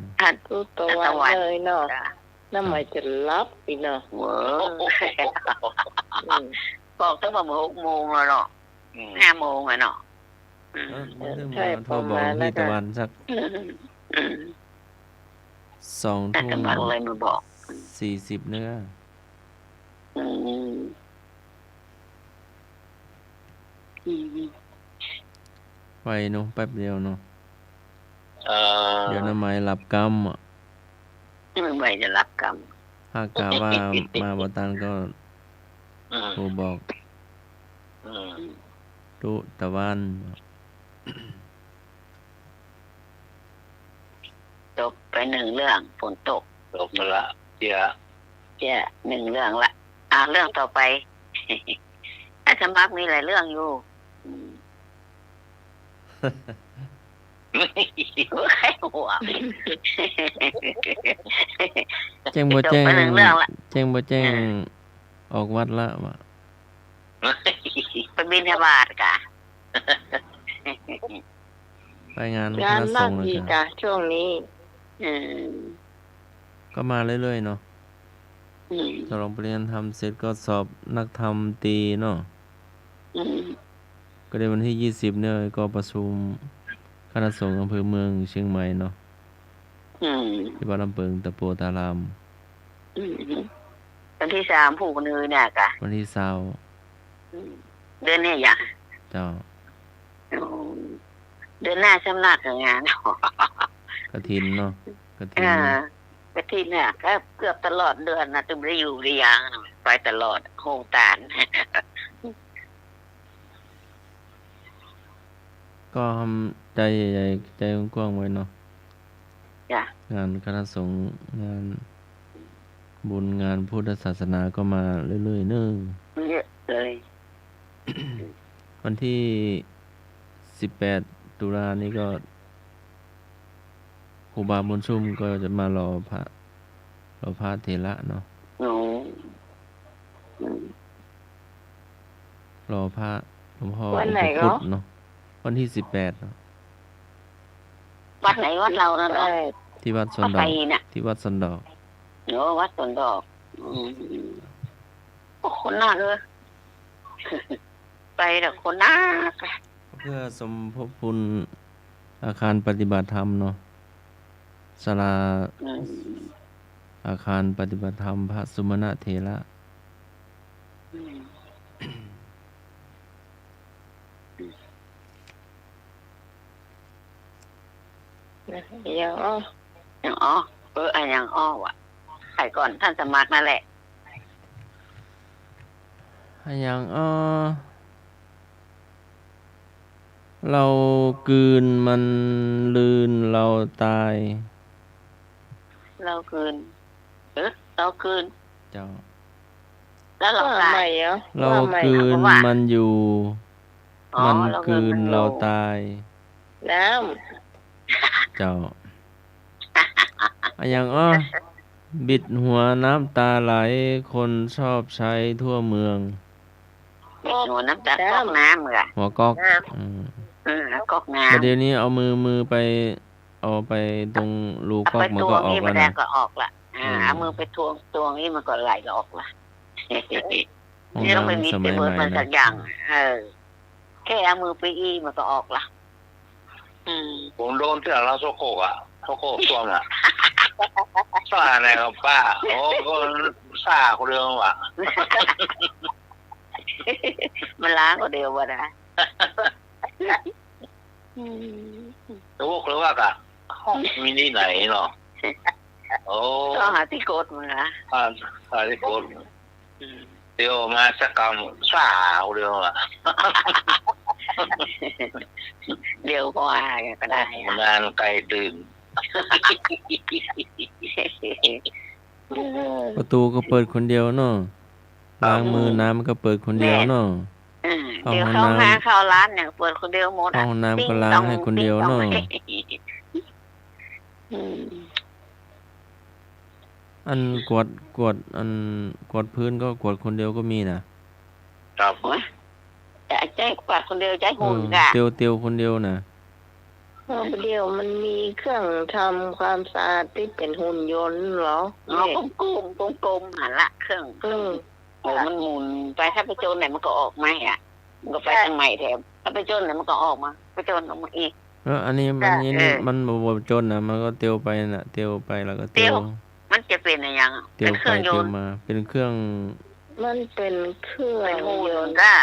ทุกตะวันเลยเนาะ จ้ะ น้องไหมจะหลับอีกเนาะ เว้อ อืม บอกตั้งแต่เมื่อหกโมงแล้วเนาะ อืม ห้าโมงอะเนาะ อืม เออ มันถึง ใช่ มาโทรบอก ประมาณนั้น พี่ตะวันสัก อืม อืม สองทุ่ม อาจ๋ารย์สมัครเลยมาบอก สี่สิบเนาะ อืม อืม ไวเนาะ แป๊บเดียวเนาะ เออ เดี๋ยวน้องไหมหลับกำอะ น้องไหมจะหลับกำ หากกะว่ามาบ่ตันก็ อืม โทรบอก อืม ตุ๊ตะวัน จบไปนึ่งเรื่อง ฝนตก จบมาละ เจีย เจีย นึ่งเรื่องละ อ่ะ เรื่องต่อไป อาจ๋ารย์สมัครมีหลายเรื่องอยู่ อืม ใครหัว แจ้งบ่แจ้ง จบไปหนึ่งเรื่องละ แจ้งบ่แจ้ง เออ ออกวัดละวะ ไปบิณฑบาตกะ ไปงาน งาน คณะสงฆ์ นักดีกะ กะ ช่วงนี้ อืม ก็มาเรื่อยๆ เนาะ อืม ฉลองปริญญาธรรมเสร็จก็สอบนักธรรมตรีเนาะ อืม ก็เดี๋ยววันที่ยี่สิบเนี่ยก็ประชุมคณะสงฆ์อำเภอเมืองเชียงใหม่เนาะ อืม ที่วัดลำเปิงตะโปธาราม อืม วันตี้ซาว พู้นนี้เนี่ยกะ วันตี้ซาว อืม เดือนนี้ยะ เจ้า อืม เดือนหน้าสำนักงาน กฐินเนาะ กฐิน เออ กฐินเนี่ย ก็เกือบตลอดเดือนนะ ตึงได้อยู่ได้ยาง ไปตลอด โฮงตาน ก็ทำใจใหญ่ๆ ใจกว้างๆ ไว้เนาะ จ้ะ งานคณะสงฆ์ งานบุญ งานพุทธศาสนาก็มาเรื่อยๆ เนาะ เยอะเลย วันที่สิบแปด ตุลานี่ก็ ครูบาบุญชุ่มก็จะมารอพระ รอพระเถระเนาะ อ๋อ อืม รอพระหลวงพ่อ วันไหน องค์ปู่พุทธ เหรอ เนาะ วันที่สิบแปดเนาะ วัดไหน วัดเรานั่นเหรอ ที่วัดสวนดอก วัดไตรน่ะ ที่วัดสวนดอก โอ้ วัดสวนดอก อืม โอ้ คนนักเอ้ย ไปแล้วคนนัก เพื่อสมทบทุนอาคารปฏิบัติธรรมเนาะ ศาลา อืม อาคารปฏิบัติธรรมพระสุมาณะเถระ อืม ยังอ้อ ยังอ้อ เออ อะยังอ้อวะ ใครก่อน ท่านสมัครนั่นแหละ อะยังอ้อ เรากืนมันลืนเราตาย เรากืน เออ เรากืน เจ้า แล้วเราตาย ว่าใหม่เหรอ เรา ว่าใหม่ กืน ว่า มันอยู่ อ๋อ มันกืนเราตาย เรากืนมันอยู่ น้ำ เจ้า อะยังอ้อ บิดหัวน้ำตาไหล คนชอบใช้ทั่วเมือง บิดหัวน้ำตาก๊อกน้ำเหรอ หัวก๊อก น้ำ อืม เออ ก๊อกน้ำ บ่าเดี่ยวนี้เอามือ มือไป เอาไปตรงรูก๊อก เอาไป มันก็ออกแล้วนะ ตวงนี่มันก็ออกละ อ่า อืม เอามือไปตวง ตวงนี่มันก็ไหลออกละ ห้องน้ำสมัยใหม่นะ ไม่ต้องไปมีเปิดมันสักอย่าง เออ แค่เอามือไปอี้มันก็ออกละ อืม ผมโดนเตื้อแล้ว โสโครกอะ โสโครกส้วมอะ ซ่าไหนกับป้า โอ้ ก็ซ่าคนเดียวว่ะ มันล้างคนเดียวว่ะนะ อืม โสโครกเลยว่ากะ ห้องมีที่ไหนเนาะ โอ้ ต้องหาตี้กดมา หา หาตี้กด อืม เดี๋ยวมาสักกำ ซ่าเอาเดียวอะ เดี๋ยวก็หากันก็ได้อะ งานไกลตื่น ประตูก็เปิดคนเดียวเนาะ ล้างมือ อืม น้ำก็เปิดคนเดียวเนาะ แม่น อืม เข้าห้องน้ำ เดี๋ยวเข้าห้องน้ำเข้าร้านเนี่ยเปิดคนเดียวหมดอะ เข้าห้องน้ำก็ล้างให้คนเดียวเนาะ ติ๊งต๊องติ๊งต๊อง อืม อันกวาด กวาด อันกวาดพื้นก็กวาดคนเดียวก็มีนะ ครับ โอ๊ย แต่ใจ๊กวาดคนเดียว ใจ๊หุ่น เออ กะ เตียว เตียวคนเดียวนะ เออ เดี๋ยวมันมีเครื่องทำความสะอาดตี้เป๋นหุ่นยนต์เหรอ อ๋อ แม่ กลมๆ กลมๆ หั้นละ เครื่อง อืม โอ้ มันหมุนไป ถ้าไปโจนไหนมันก็ออกมาอะ มันก็ไป ใช่ ตางใหม่แถม ถ้าไปโจนไหนมันก็ออกมา ไปโจนออกมาอีก เออ อันนี้มัน จ้ะ นี่ เออ มันบ่ บ่โจนนะ มันก็เตียวไปน่ะ เตียวไปแล้วก็เตียว เตียว มันจะเป๋นอะหยังอะ เตียวไป เป๋นเครื่องยนต์ เตียวมา เป๋นเครื่อง มันเป๋นเครื่อง เป๋นหุ่น ยนต์ กะ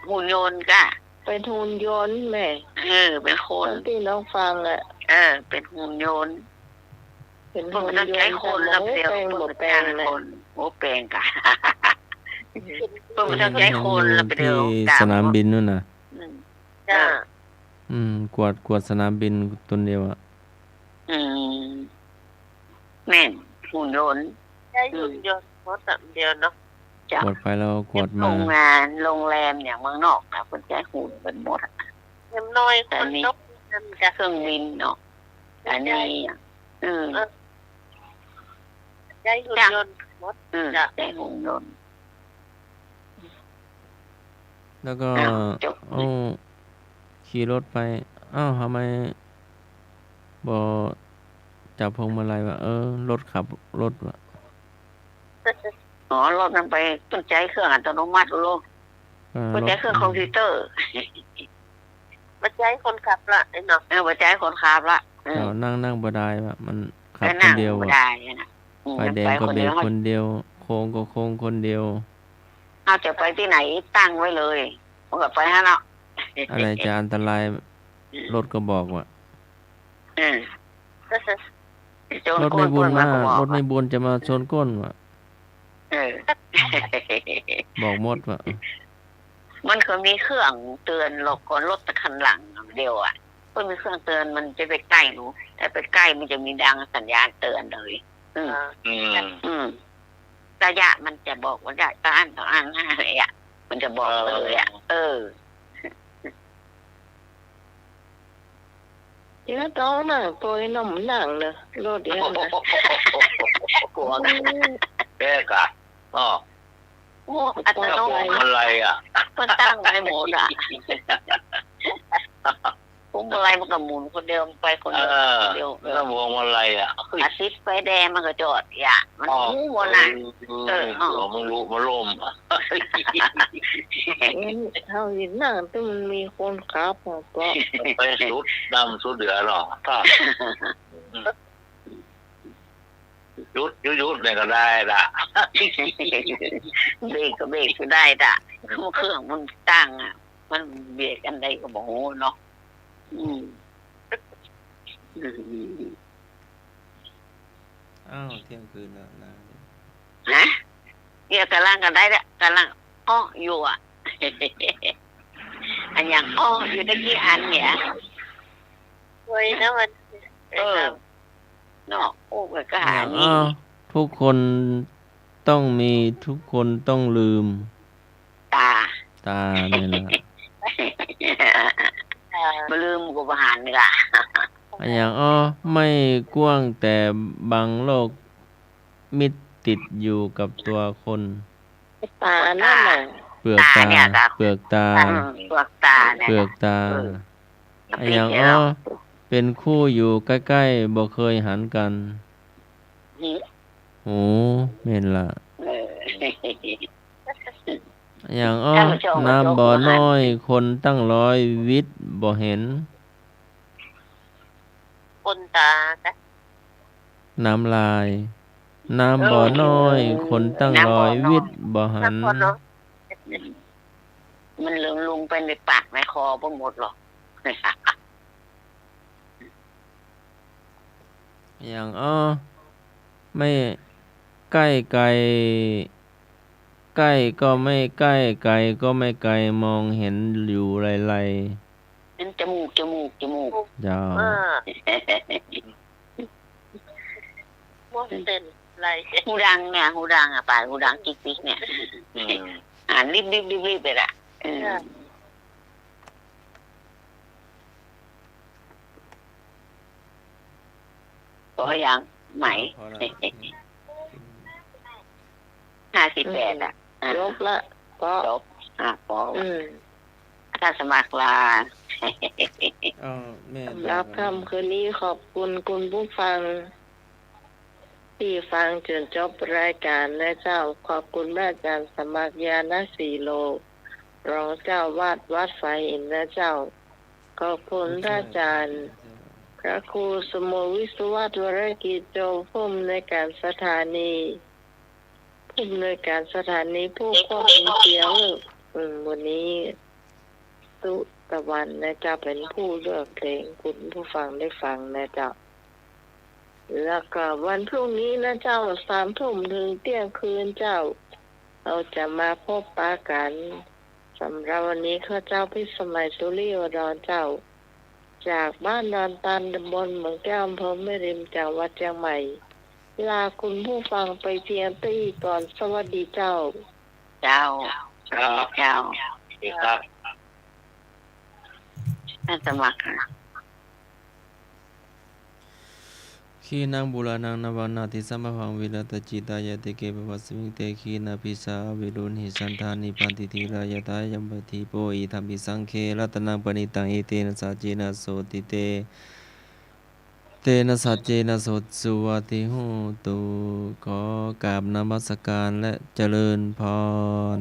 หุ่นยนต์กะ เป๋นหุ่นยนต์แม่ เออ เป๋นคน ตามตี้น้องฟังอะ เออ เป๋นหุ่นยนต์ เป๋นหุ่นยนต์ เปิ้นบ่ต้องใจ๊คนละ แต่บ่ฮู้แปลงบ่แปลง เปิ้นบ่ต้องใจ๊คน แหละ โอ้ แปลงกะ เปิ้นบ่ต้องใจ๊คนละ เห็นอยู่ ไปเดียว ตี้สนามบินนู่นน่ะ อืม จ้ะ อืม กวาด กวาดสนามบินตนเดียวอะ อืม แม่น หุ่นยนต์ ใจ๊หุ่นยนต์ อืม หมดอะ เดียวเนาะ จ้ะ กวาดไปแล้วกวาดมา โฮงงาน โฮงแรมอย่างเมืองนอกนะ เปิ้นใจ๊หุ่นเปิ้นหมดอะ อย่างน้อย แต่นี่ คนนอก นั่นจ้ะ เครื่องบินเนาะ อันนี้ อืม เออ ใจ๊หุ่นยนต์หมด อืม จ้ะ ใจ๊หุ่นยนต์ แล้วก็ อ้าว จบ เอ้า ขี่รถไป อ้าว ทำไมบ่จับพวงมาลัยวะ เออ รถขับรถวะ อ๋อ รถมันไป ต้องใจ๊เครื่องอัตโนมัติลูก เออ ต้องใจ๊เครื่องคอมพิวเตอร์ บ่ใจ๊คนขับละ ไอ้เนาะ เออ บ่ใจ๊คนขับละ อืม เจ้า นั่ง นั่งบ่ได้วะ มันขับคนเดียว นั่งบ่ได้นะ อืม ไฟแดงก็เบรกคนเดียว มันไปคนเดียว โค้งก็โค้งคนเดียว เฮาจะไปตี้ไหนตั้งไว้เลย มันก็ไปหั้นเนาะ อันไหนจะอันตราย อืม รถก็บอกวะ อืม รถในบุญมา รถในบุญจะมาชนก้นวะ เออ บอกหมดวะ มันก็มีเครื่องเตือนหรอก ก่อนรถคันหลังเดียวอะ มันมีเครื่องเตือน มันจะไปใก้หนู ถ้าไปใก้มันจะมีดังสัญญาณเตือนเลย อืม อืม อืม ระยะมันจะบอกว่าได้เต้าอั้นเต้าอั้นอะไรอะ มันจะบอกเลยอะ เออ เออ เดี๋ยวต้องนั่ง ปล่อยน้องนั่งเนอะ รถเดี๋ยวนะ กลัวนะ อืม แกกะ อ้อ โอ้ อัตโนมัติ พวงมาลัยอะ มันตั้งไว้หมดอะ พวงมาลัยมันก็หมุนคนเดียว มันไปคนเดียว เออ คนเดียว แล้วพวงมาลัยอะ เฮ้ย อาทิตย์ไฟแดงมันก็จอด อย่า มัน อ๋อ ฮู้หมดนะ เออ เออ เออ มันรู้ มันล่มอะ เห็น เฮาเห็นนั่ง แต่มันมีคนขับอะ ก็ ไปสุดดำสุดเหลือเนาะ ถ้า หยุด หยุด หยุดเนี่ยก็ได้ละ เบรกก็เบรกก็ได้ละ เครื่องมันตั้งอะ มันเบรกอันใดก็บ่ฮู้เนาะ อืม อ้าว เที่ยงคืนแล้วนะ ฮะ เนี่ยก่ำลังก็ได้ละ ก่ำลังอ้ออยู่อะ อันอย่างอ้ออยู่ตะกี้อันเนี่ย โอ้ยนะมัน เออ เนาะ โอ้ ก็หา เนี่ย นี่ อ้อ ทุกคนต้องมี ทุกคนต้องลืม ต๋า ต๋าเนี่ยนะ บ่ลืมก็บ่หันกะ อันอย่างอ้อ ไม้กว้างแต่บังโลก มิดติดอยู่กับตัวคน ต๋าอันนั้นน่ะ เปลือกต๋า ต๋าเนี่ยกะ เปลือกต๋า อืม เปลือกต๋าเนี่ย เปลือกต๋า เออ อันอย่างอ้อ เป็นคู่อยู่ใกล้ๆ บ่เคยหันกัน อืม โอ้ แม่นละ เออ อย่างอ้อ น้ำบ่อน้อย คนตั้งร้อย วิดบ่เห็น คนต๋า น้ำลาย น้ำบ่อน้อย เออ คนตั้งร้อย น้ำบ่อน้อย วิดบ่หัน น้ำบ่อน้อย มันลง ลงไปในปากในคอบ่หมดหรอก อย่างอ้อ ไม่ใกล้ไกล ใกล้ก็ไม่ใกล้ ไกลก็ไม่ไกล มองเห็นอยู่ไกลๆ นั่นจมูก จมูก จมูก เจ้า เออ ม่วนเต้นไร ฮูดังเนี่ย ฮูดังอะ ป๋า ฮูดังจิ๊กจิ๊กเนี่ย อืม อ่านรีบๆๆๆ ไปละ เออ จ้ะ พอยัง ไหม พอแล้ว ห้าสิบแปดอะ จบละ ปอ จบ อ่ะ ปอ อืม อาสาสมัครลา อ้าว แม่ สำหรับค่ำคืนนี้ขอบคุณคุณผู้ฟัง ตี้ฟังจ๋นจบรายก๋านนะเจ้า ขอบคุณพระอาจ๋ารย์สมัคร ญาณสีโล รองเจ้าอาวาสวัดฝายหินนะเจ้า ขอบคุณพระอาจ๋ารย์ พระครูสมุทรวิศวัตร วรกิจโจ ผู้อำนวยก๋านสถานี ผู้อำนวยก๋านสถานี ผู้ควบคุมเสียง อืม วันนี้ สุตะวันนะเจ้า เป๋นผู้เลือกเพลง คุณผู้ฟังได้ฟังนะเจ้า แล้วก็วันพรุ่งนี้นะเจ้า สามทุ่มเถิงเตี้ยงคืนเจ้า เฮาจะมาพบปะกั๋น สำหรับวันนี้ข้าเจ้าพิสมัย สุริยวดรเจ้า จากบ้านดอนตัน ตำบลเมืองแก้ว อำเภอแม่ริม จังหวัดเจียงใหม่ ลาคุณผู้ฟังไปเพียงตี้ก่อน สวัสดีเจ้า เจ้า ครับ เจ้า สวัสดีครับ อาสาสมัครค่ะ Khīṇaṃ purāṇaṃ navaṃ natthi sambhavaṃ virattacittāyatike bhavasmiṃ te khīṇabījā aviruḷhichandā nibbanti dhīrā yathāyampadīpo idampi saṅghe ratanaṃ paṇītaṃ etena saccena sotthi te tena saccena suvatthi hotu. ขอกราบนมัสการและเจริญพร